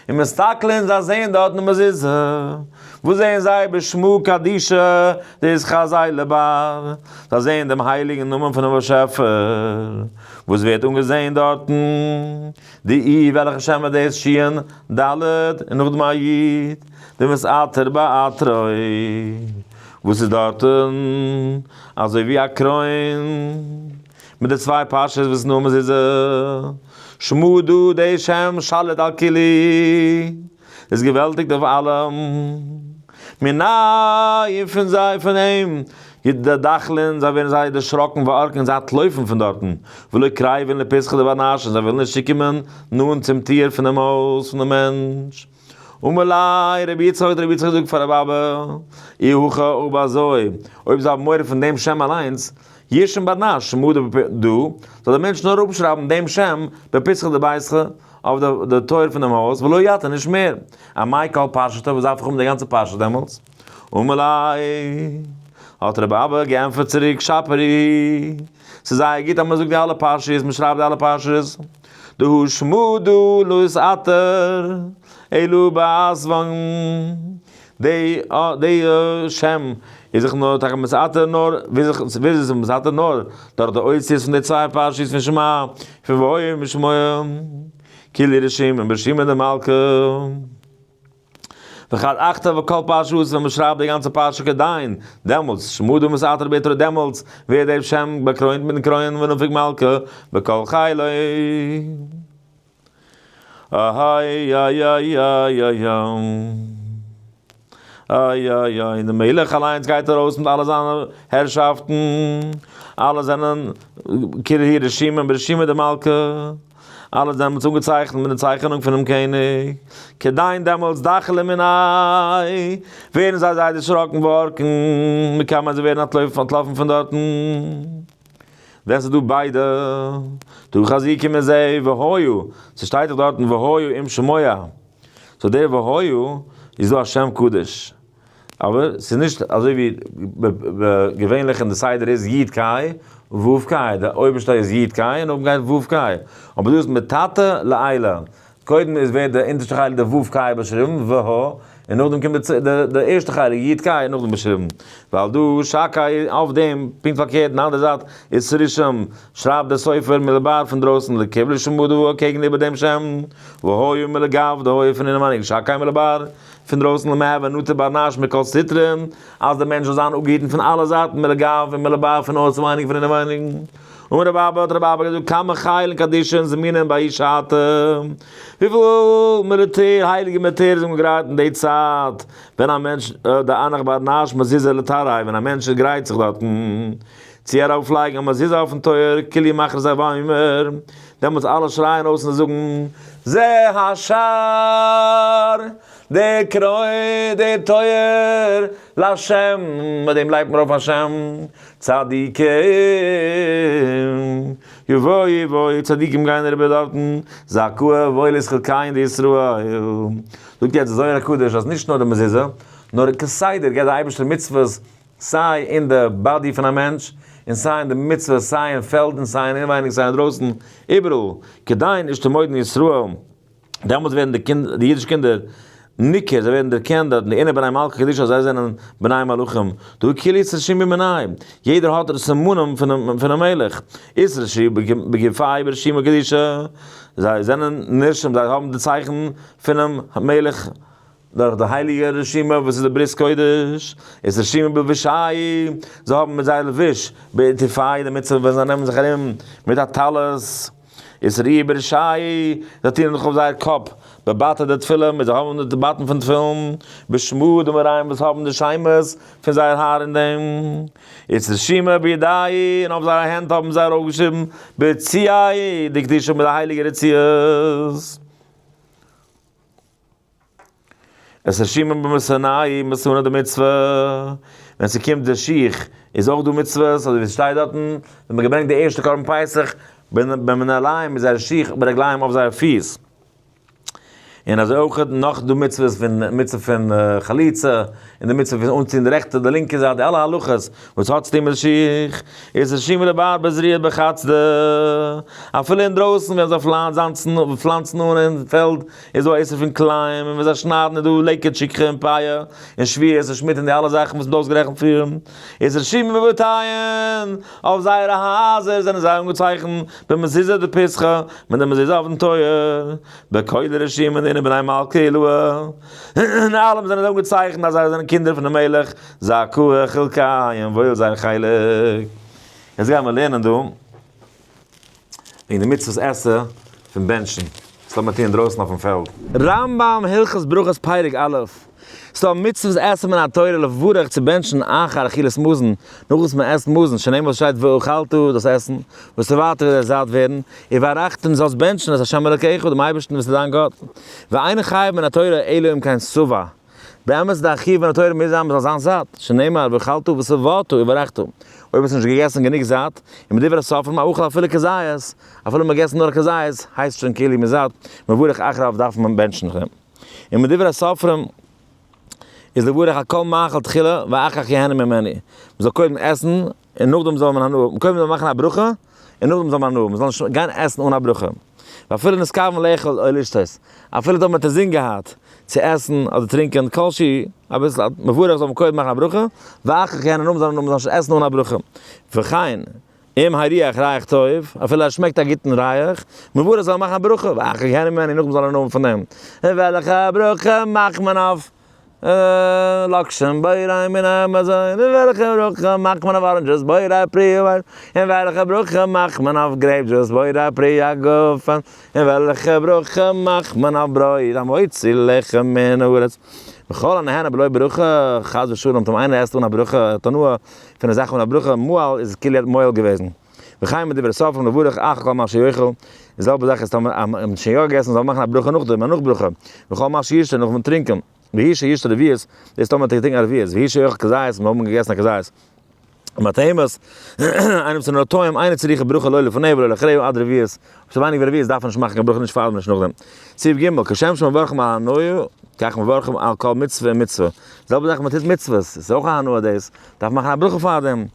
A: און מסתכלין זיי זעען דארטן די מזוזה, וואס זעען זיי? בשמא קדישא דאתחזי לבר, זיי זעען דעם הייליגן נאמען פונעם באשעפער וואס ווערט אנגעזען דארטן, די אי וועלכע שם איז דאס שין ד' און נאכדעם א י', דמתעטר בעטרה וואס איז דארטן אזוי ווי א קרוין מיט די צוויי פרשות וואס נאר מזוזה שמא דא די שם שליט על כולהו איז געוועלטיגט אויף אלעם מיניה פון זיי פון אים יתדחלון זיי ווערן זייער דערשראקן וערקין זיי אנטלויפן פון דארטן ולא קריבין לפתחא דבר נש און זיי ווילן נישט צוקומען נאנט צום טיר פונעם הויז פון דעם מענטש. אמר ליה רבי יצחק האט רבי יצחק געזאגט פאר רבי אבא, אי הכי אויב אזוי, אויב זיי האבן מורא פון דעם שם אליינס, ירשום בר נש שמא דא, זאל דער מענטש נאר אפשרייבן דעם שם בפתחא דביתך, אויף די טויער פון דעם הויז, ולא יתיר נישט מער. אמאי כל פרשתא, וואס דארף איך האבן די גאנצע פרשה דעמאלטס? אמר ליה, האט רבי אבא געענטפערט צוריק, שפיר הוא, ס'איז זייער גוט אז מען זאגט די אלע פרשיות, מען שרייבט די אלע פרשיות, דהא שמא דא לא אתעטר אלא באתוון, די די שם איז זיך נאר טאקע מתעטר נאר, ווי איז עס מתעטר נאר דורך די אותיות פון די צוויי פרשיות פון שמע, פון והיה אם שמוע, כולהו רשימין ברשימא דמלכא. וכד אכתב כל פרשתא ווען מען שרייבט די גאנצע פרשה כדין, דעמאלטס, שמא דא מתעטר בעטרה דעמאלטס ווערט דער שם באקרוינט מיטן קרוין ונפיק מלכא בכל חילא. איי איי, דער מלך אליינס גייט ארויס מיט אלע זיינע הערשאפטן, אלע זענען כולהו רשימין ברשימא דמלכא. אלע זענען דעמאלטס אנגעצייכנט מיט די צייכענונג פונעם קעניג, כדין דעמאלטס דחלי מיניה, ווערן זיי זייער דערשראקן וערקין מקמיה זיי ווערן אנטלאפן פון דארטן. ווען ס'איז דא ביידע, תא חזי קומען זיי והיה, ס'שטייט דאך דארטן והיה אם שמוע, so דער והיה איז דא א שם קדוש. אבער ס'איז נישט אזוי ווי געווענליך אין די סדר איז י' קאי ו' קאי, די אויבערשטע איז י' קאי און אויבן גייט ו' קאי, אבער דא איז מתתא לעילא, קודם איז ווערט די אונטערשטע חלק די ו' קאי באשריבן, ו ה, און נאכדעם קומט די ערשטע חלק י' קאי נאכדעם באשריבן, ווייל דא שקי אויף דעם, פונקט פארקערט אין אנדערע זייט איז רישום, שרייבט דער סופר מלבר פון דרויסן לקבלי שמא דא אקעגן איבער דעם שם, והיה מלגב די הוי' פון אינעווייניג שקי מלבר. פון דרויסן למהוי נטיר בר נש מכל סטרין, אז דער מענטש זאל זיין אפגעהיטן פון אלע זייטן מלגב און מלבר פון אויסווייניג פון אינעווייניג. אמר רבי אבא האט רבי אבא געזאגט כמה חילין קדישין זמינין בהאי שעתא, וויפיל מיליטער, הייליגע מיליטער איז אנגעגרייט אין די צייט, ווען א מענטש דאנח בר נש מזוזה לתרעיה, ווען א מענטש גרייט זיך דארטן צו ארויפלייגן א מזוזה אויפן טויער, כולהו מכרזי ואמרי, דעמאלטס אלע שרייען אויס און זאגן, זה השער, דער קרוין, דער טויער, להשם, מיט דעם לייגט מען ארויף השם, צדיקים, יבואו יבואו, צדיקים גייען אריבער דארטן, זכאה וואויל איז חלקיהן דישראל. זאגט יעצט דער זוהר הקדוש אז נישט נאר די מזוזה, נאר כסדר געבט דער אייבערשטער מצוות סיי אין די body פון א מענטש, און סיי אין די מצוה, סיי אין פעלד, און סיי אין אינווייניג, סיי אינדרויסן, איבעראל, כדין אישתמודעון ישראל, דעמאלטס ווערן די קינד, די אידישע קינדער ניכר, זיי ווערן דערקענט דארט, דאינון בני מלכא קדישא אז זיי זענען בני מלכים, דהא כולהו אתרשימו מיניה, יעדער האט די סימנים פונעם פונעם מלך, אתרשו בגופייהו ברשימא קדישא, זיי זענען נרשם, זיי האבן די צייכן פונעם מלך. דורך די הייליגע רשימה וואס איז די ברית קודש, איז רשימה בלבושייהו, זיי האבן מיט זייער לבוש, בעטיפייהו די מצוה ווען זיי נעמען זיך ארום מיט א טלית, איז ראי' ברישייהו, זיי טוען זיך אויף זייער קאפ, בבתא דתפילין, מיט זיי האבן די באטן פון תפילין, בשמא דמאריהם וואס האבן די שמות פון זייער האר אין דעם, איז רשימה בידייהו, און אויף זייערע הענט האבן זיי ארויפגעשריבן ברצוייהו דקדושה מיט די הייליגע רצועות. את רשומים במתני' מתנה דמצוה, ווען ס'קומט די שיך איז אויך דא מצוות, אזוי ווי ס'שטייט דארטן, ווען מ'האט געברענגט די ערשטע קרבן פסח, במנעליהם מיט זייערע שיך ברגליהם אויף זייערע פיס. און אזוי אויך נאך דא מצוות פון מצוה פון חליצה, און די מצוה פון אנציען די רעכטע די לינקע זייט, די אלע הלכות וואס האט צוטון מיט שיך, איז רשומים לבער בזריעה בחצדה, אפילו אינדרויסן ווען זיי פלאנצן פלאנצן אן אין פעלד איז דא א איסור פון כלאים, און ווען זיי שניידן איז דא לקט שכחה און פאה און שביעית און שמיטה און די אלע זאכן וואס מ'האט אויסגערעכנט פריער, איז רשומים בבתיהן, אויף זייערע הייזער זענען זיי אנגעצייכנט במזוזה דפתחא, מיט די מזוזה אויפן טויער, בכולא רשומים דאינון בני מלכא עילאה, אין אלעם זענען זיי אנגעצייכנט אז זיי זענען קינדער פונעם מלך, זכאה חולקיהון וואויל זייער חלק. יעצט גייען מיר לערנען דא וועגן די מצוות עשה פון בענטשן, וואס לאמיר טוען אינדרויסן אויפן פעלד. רמב ם הלכות ברכות פרק א', ס'דא מצוות עשה מן התורה לברך צו בענטשן אחר אכילת מזון, נאך וואס מען עסט מזון, שנאמר וואס שטייט ואכלת דאס עסן, ושבעת וועט ער זאט ווערן, וברכת און זאלסט בענטשן את ה' אלוקיך דעם אייבערשטן וואס איז דיין גאט. ואין חייב מן התורה אלא אם כן שבע. באמת איז די חיוב מן התורה מוז זיין מ'זאל זיין זאט, שנאמר ואכלת ושבעת וברכת. אויב האסטו נישט געגעסן גענוג זאט, און מדברי הסופרים האוכל אפילו כזית, אפילו מ'האט געגעסן נאר א כזית, הייסט שוין כאילו מ'איז זאט, מברך אחריו דארף מען בענטשן נאך דעם. און מדברי הסופרים איז לברך על כל מאכל תחילה ואחר כך יהנה ממנו, מ'זאל קודם עסן און נאכדעם זאל מען הנאה האבן, קודם זאל מען מאכן א ברכה און נאכדעם זאל מען הנאה האבן, מ'זאל נישט גיין עסן אן א ברכה, ואפילו נתכוון לאכול או לשתות, אפילו טאמער מ'האט אינזין געהאט צו עסן אדער טרינקען כל שהוא, אביסל מברך זאל מען קודם מאכן א ברכה, ואחר כך יהנה, נאכדעם זאל מען נישט עסן אן א ברכה, וכן אם הריח ריח טוב, אפילו ער שמעקט א גוטן ריח, מברך זאל מען מאכן א ברכה, ואחר כך יהנה ממנו, נאכדעם זאל ער הנאה האבן פון דעם. און וועלכע ברכה מאכט מען אויף לאקשן בורא מיני המזון? און וועלכע ברכה מאכט מען אויף orange juice בורא פרי העץ? און וועלכע ברכה מאכט מען אויף grape juice בורא פרי הגפן? און וועלכע ברכה מאכט מען אויף ברויט המוציא לחם מן הארץ? וכל הנהנה בלא ברכה, חס ושלום, טאמער איינער עסט אן א ברכה, האט הנאה פון א זאך אן א ברכה, מעל איז כאילו ער האט מועל געוועזן. וכן מדברי סופרים לברך אחר כל מה שיאכל, די זעלבע זאך איז טאמער אז מען האט שוין יא געגעסן זאל מען מאכן א ברכה נאכדעם, א נאך ברכה, וכל מה שישתה נאכן טרינקען, והוא שישתה רביעית, דאס טאמער האט ער געטרינקען א רביעית, והוא שיאכל כזית, מיר האבן געגעסן א כזית. ומטעימות, איינער וואס איז נאר טועם, אינו צריך ברכה לא לפניה ולא לאחריה עד רביעית, אויב ס'איז ווייניג ווי רביעית דארף מען נישט מאכן קיין ברכה נישט פאר און נישט נאכדעם. סעיף ג', כשם שמברכים על ההנאה, כך מברכים על כל מצוה ומצוה. די זעלבע זאך מען טוט מצוות, ס'איז אויך א הנאה דאס, דארף מען מאכן א ברכה פאר דעם.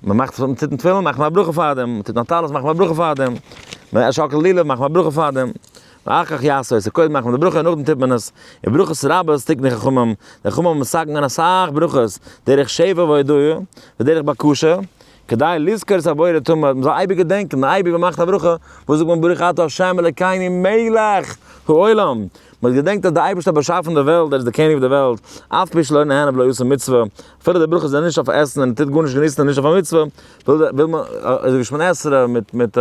A: מען מאכט מען טוט תפילין מאכט מען א ברכה פאר דעם, מען טוט א טלית מאכט מען א ברכה פאר דעם, מען שאקלט לולב מאכט מען א ברכה פאר דעם, ואחר כך יעשה עושה, קודם מאכט מען די ברכה און נאכדעם טוט מען עס, און ברכות רבות תקנו חכמים, די חכמים האבן מתקן געווען אסאך ברכות, דרך שבח והודאה, ודרך בקשה, כדי לזכור את הבורא תמיד, מען זאל אייביג געדענקען, אייביג ווען מען מאכט א ברכה, וואס זאגט מען ברוך אתה ה' אלוקינו מלך העולם, מען האט געדענקט אז דער אייבערשטער האט באשאפן די וועלט, ער איז דער קעניג אויף די וועלט, אף פי שלא נהנה ולא עשה מצוה, אפילו די ברכות זענען נישט אויף עסן און ער טוט גארנישט געניסן און נישט אויף א מצוה, וויל מען, אזוי ווי שמונה עשרה מיט מיט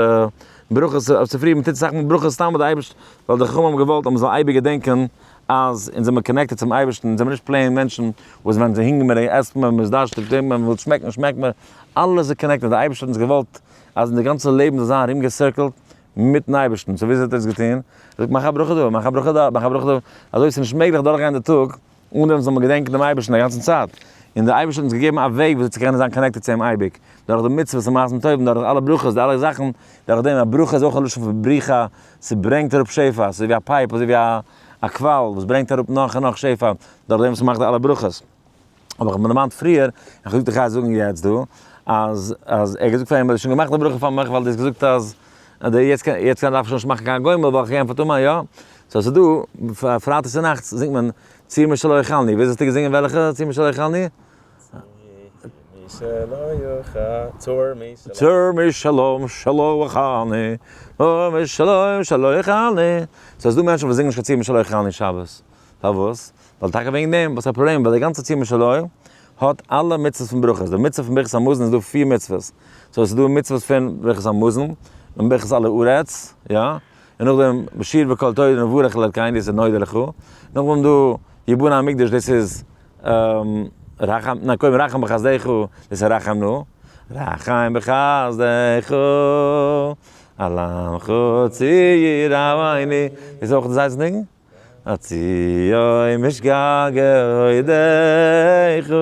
A: ברכות אויף צופרי, מען טוט אסאך מאל ברכות סתם ווייל די אייבערשטער, ווייל די חכמים האבן געוואלט אז מען זאל אייביג געדענקען אז אונז זעמיר connected צום אייבערשטן, אונז זעמיר נישט plain מענטשן וואס ווען זיי הונגערן מיר עסט מען, מען איז דארשטיג טרינקט מען, מען וויל שמעקן שמעקט מען, אלעס איז connected, די אייבערשטער האט אונז געוואלט אז אונזער גאנצע לעבן זאל זיין ארומגעסירקלט מיטן אייבערשטן, so וויאזוי האט ער עס געטון? ער זאגט מאך א ברכה דא, מאך א ברכה דארט, מאך א ברכה דא, אזוי איז נישט מעגליך דורכגיין די טאג אן דעם זאל מען געדענקען דעם אייבערשטן א גאנצן צייט, און דער אייבערשטער האט אונז געגעבן א וועג וויאזוי צו קענען זיין connected צו אים אייביג, דורך די מצוות און מעשים טובים, דורך אלע ברכות, די אלע זאכן, דורך דעם, א ברכה איז אויך א לשון פון בריחה, ס'ברענגט אראפ שפע, ס'איז ווי א pipe, אזוי ווי א קוואל וואס ברענגט אראפ נאך און נאך שפע, דורך דעם וואס מ'מאכט די אלע ברכות. אבער איך האב מיר דערמאנט פריער, איך האב געזאגט איך גיי זאגן יעצט דא, אז אז ער האט געזאגט פאר אים, האסט שוין געמאכט די ברכה פאר מיך ווייל דו האסט געזאגט אז יעצט קען יעצט קען דארף איך שוין נישט מאכן קיין גומל ווייל איך גיי ענטפערט אמן יא? so ס'איז דא פרייטאג צונאכטס זינגט מען צור משלו אכלני, וויאזוי האסטו געזינגען וועלכע צור משלו אכלני? צור משלום שלא אכלני, צור משלום שלא אכלני, so ס'איז דא מענטשן וואס זינגען נישט קיין צור משלו אכלני שבת, פארוואס? ווייל טאקע וועגן דעם, וואס א פראבלעם, ווייל די גאנצע צור משלו האט אלע מצוות פון ברכות, די מצוה פון ברכת המזון איז דא פיר מצוות, so עס איז דא מצוות פון ברכת המזון, און ברכת על הארץ, יא, און נאכדעם בשיר בקול תודה נברך לאלקינו דאס איז נודה לך, נאכדעם דא יבנה המקדש דאס איז רחם, ניין קודם רחם בחסדיך דאס איז רחם נו, רחם בחסדיך על עמך צור רבנו, דאס איז אויך די זיידעס ניגון? הציון משגגי אודיך,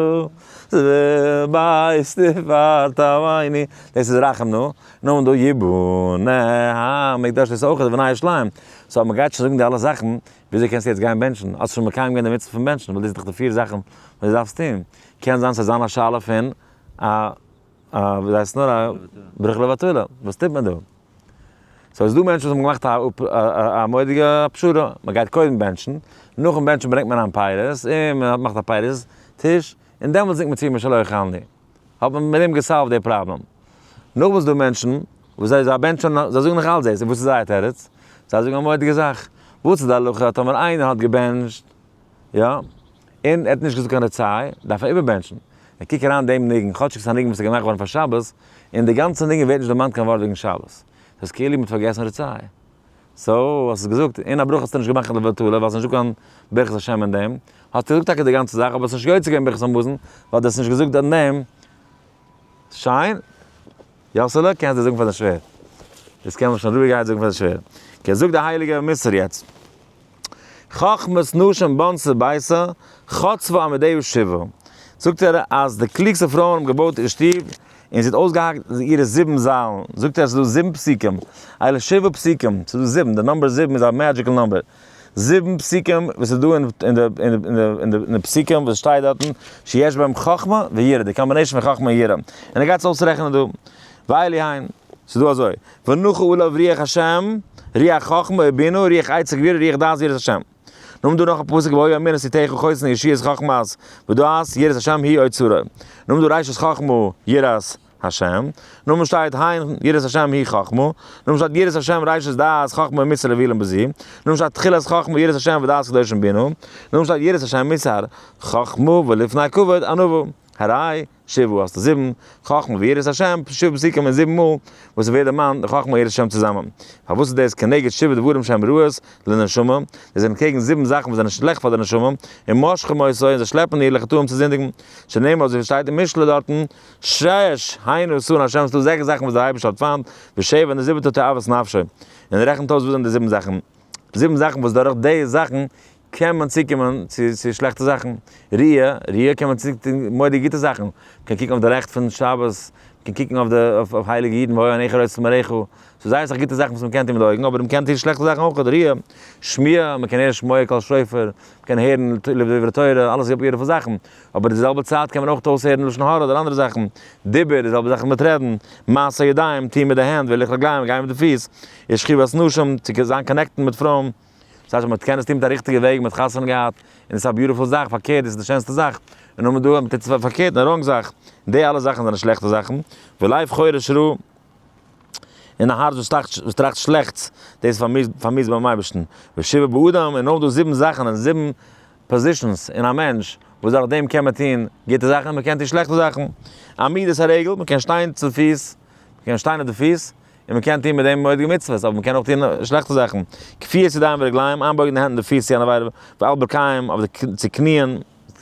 A: ובית תפארתני, דאס איז רחם נו, נו דא יבנה המקדש דאס איז אויך די בני ירושלים, so אז מען גייט שוין זאגן די אלע זאכן, וויאזוי קענסטו יעצט גיין בענטשן? האסט שוין מקיים געווען די מצוה פון בענטשן, ווייל דאס איז דאך די פיר זאכן וואס דו דארפסט טון. קען זיין ס'זאל זיין א שאלה פון א א ווי הייסט נאר א ברכה לבטלה, וואס טוט מען דא? so איז דא מענטשן וואס האבן געמאכט א א מורא'דיגע פשרה, מען גייט קודם בענטשן, נאכן בענטשן ברענגט מען אריין פירות, און מען מאכט א פירות טיש, און דעמאלטס זינגט מען צו משלא אכלני. האט מען מיט דעם גע solve ט די פראבלעם. נאך וואס דא מענטשן וואס זיי זיי בענטשן זיי זאגן נאך אלץ דאס, און וואס איז זייער תירוץ? זיי זאגן א מורא'דיגע זאך, וואס איז די הלכה טאמער איינער האט געבענטשט, יא, און ער האט נישט געזאגט קיין רצי, דארף ער איבערבענטשן. און קוק אריין דעם ניגון, כאטשיג ס'איז א ניגון וואס איז געמאכט געווארן פאר שבת, אין די גאנצע ניגון ווערט נישט דערמאנט קיין ווארט וועגן שבת. ס'איז כאילו מ'האט פארגעסן רצי. so, האסט עס געזאגט, אין א ברכה האסטו נישט געמאכט לבטלה, ווייל ס'איז נישטא קיין ברכת השם אין דעם. האסטו געזאגט טאקע די גאנצע זאך, אבער האסט נישט יוצא געווען ברכת המזון, ווייל דו האסט נישט געזאגט אין דעם. שיין. יאסעלע, קענסט דיר זאגן פאר דיין שווער. דאס קען מען שוין רואיגערהייט זאגן פאר די שווער. okay, זאגט די הייליגע מוסר יעצט. חכמת נשים בנתה ביתה, חצבה עמודיה שבעה. זאגט ער אז די קלוגסטע פרויען האבן געבויט איר שטוב, און זי האט אויסגעהאקט אירע זיבן זיילן. זאגט ער אז ס'איז דא זיבן פסוקים, אלה שבעה פסוקים, ס'איז דא זיבן, די number זיבן איז א magical number. זיבן פסוקים וואס איז דא אין די פסוקים וואס שטייט דארטן, שיש בהם חכמה ויראה, די combination פון חכמה און יראה. און ער גייט עס אויסרעכענען דא, ואלו הן, ס'איז דא אזוי, ונחה עליו רוח השם, רוח חכמה ובינה, רוח עצה וגבורה, רוח דעת ויראת השם. נאכדעם דא נאך א פסוק והיה אמונת עתיך חוסן ישועות חכמת ודעת יראת השם היא אוצרו. נאכדעם דא ראשית חכמה יראת השם. נאכדעם שטייט הן יראת השם היא חכמה. נאכדעם שטייט יראת השם ראשית דעת חכמה ומוסר להבהילים בזו. נאכדעם שטייט תחילת חכמה יראת השם ודעת קדושים בינה. נאכדעם שטייט יראת השם מוסר חכמה ולפני כבוד ענווה. הרי שבעה האסטו זיבן, חכמה ויראת השם, שבעה פסוקים און זיבן מאל וואס עס ווערט דערמאנט די חכמה ויראת השם צוזאמען. פארוואס איז דאס כנגד שבעה דברים שהם רעות לנשמה? דאס זענען קעגן זיבן זאכן וואס זענען שלעכט פאר די נשמה, און מושכים אותו, און זיי שלעפן איר לחטאים צו זינדיגן. שנאמר אזוי ווי שטייט אין משלי דארטן, שש הנה שנא השם, ס'איז דא זעקס זאכן וואס דער אייבערשטער האט פיינט, ושבע און די זיבעטע תועבת נפשו. און ער רעכנט אויס וואס זענען די זיבן זאכן. זיבן זאכן וואס דורך די זאכן קען מען צוקומען צו צו שלעכטע זאכן, ראיה, ראיה קען מען צוקומען מורא'דיגע גוטע זאכן, מ'קען קוקן אויף די רעכט פון שבת, מ'קען קוקן אויף די אויף הייליגע אידן והיה עיניך רואות את מראיך, ס'איז זייער אסאך גוטע זאכן וואס מ'קען טון מיט די אויגן, אבער מ'קען טון שלעכטע זאכן אויך, ראיה, שמיעה, מ'קען הערן שמוע קול שופר, מ'קען הערן דברי תורה, אלעס beautiful זאכן, אבער די זעלבע צייט קען מען אויך אויסהערן לשון הרע אדער אנדערע זאכן, דיבור, די זעלבע זאך מיט רעדן, מעשה ידיים, טון מיט די הענט, והילוך רגליים, גיין מיט די פיס, ושכיבת נשים, צו זיין connected מיט פרויען. דאס הייסט אז מען קען עס טון מיט א ריכטיגע וועג, מען האט חתונה געהאט, און עס איז א beautiful זאך, פארקערט דאס איז די שענסטע זאך, און נאר מען דא מען טוט עס פארקערט א wrong זאך, די אלע זאכן זענען שלעכטע זאכן, ולב חורש רע, און א הארץ וואס טראכט וואס טראכט שלעכטס, דאס איז פארמיאוסט ביים אייבערשטן, ושבעה באדם, און נאך דא זיבן זאכן און זיבן positions אין א מענטש, וואס דורך דעם קען מען טון גוטע זאכן און מען קען טון שלעכטע זאכן, עמידת הרגל, מען קען שטיין צו פיס, מען קען שטיין אויף די פיס, און מען קען טון מיט דעם מורא'דיגע מצוות, אבער מען קען אויך טון שלעכטע זאכן, כפיית ידיים ורגליים, איינבויגן די הענט און די פיס צו אן עבירה, ועל ברכיים, אויף די צו קניען,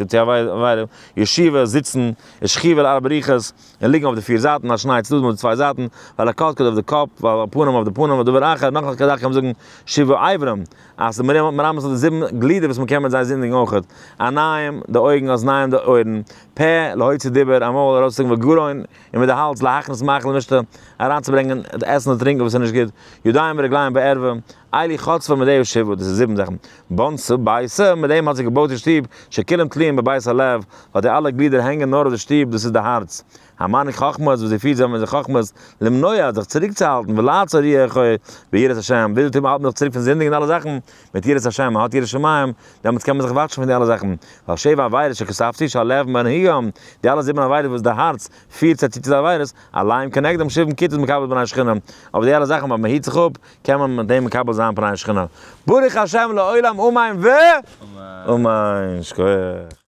A: צו א עבירה, ישיבה, זיצן, ושכיבה על ארבע רוחות, און ליגן אויף די פיר זייטן, על שני צדדים אויף די צוויי זייטן, ועל הקדקד אויף די קאפ, ועל הפנים אויף די פנים, ודבר אחר, נאך א זאך קען מען זאגן, שבעה איברים, אז ס'איז מרמז אויף די זיבן גלידער וואס מען קען מיט זיי זינדיגן אויך, עיניים, די אויגן, אזניים, די אויערן, פה, להוציא דיבור, א מויל ארויסצוזאגן, וגרון, און מיט די האלז להכניס מאכל למשתה, אריינצוברענגען עסן און טרינקען וואס איז נישט גוט, ידיים ורגליים בערווה, אלו חצבה עמודיה שבעה, דאס איז זיבן זאכן, בנתה ביתה, מיט דעם האט זי געבויט איר שטוב, שכולם תלויים בבית הלב, ווייל די אלע גלידער הענגען נאר אויף די שטוב, דאס איז די הארץ. המנהיג חכמות, וואס זי פירט זיי מיט די חכמות, למנוע, זיך צוריקצוהאלטן, ולעצור רוח ביראת השם, וויאזוי טוט מען האלט מען זיך צוריק פון זינדיגן און אלע זאכן, מיט יראת השם, מען האט יראת שמים, דעמאלטס קען מען זיך וואטשן פון די אלע זאכן, ווייל שבע עבירות שכתבתי שהלב מנהיגם, די אלע זיבן עבירות וואס די הארץ פירט זיי צו צו די עבירות, עליהם כנגדם שבעים כיתות מקבל פני שכינה, אבער די אלע זאכן ווען מען היט זיך אפ, קען מען מיט דעם מקבל זיין פני שכינה. ברוך השם לעולם אמן ו. אמן. שכוח.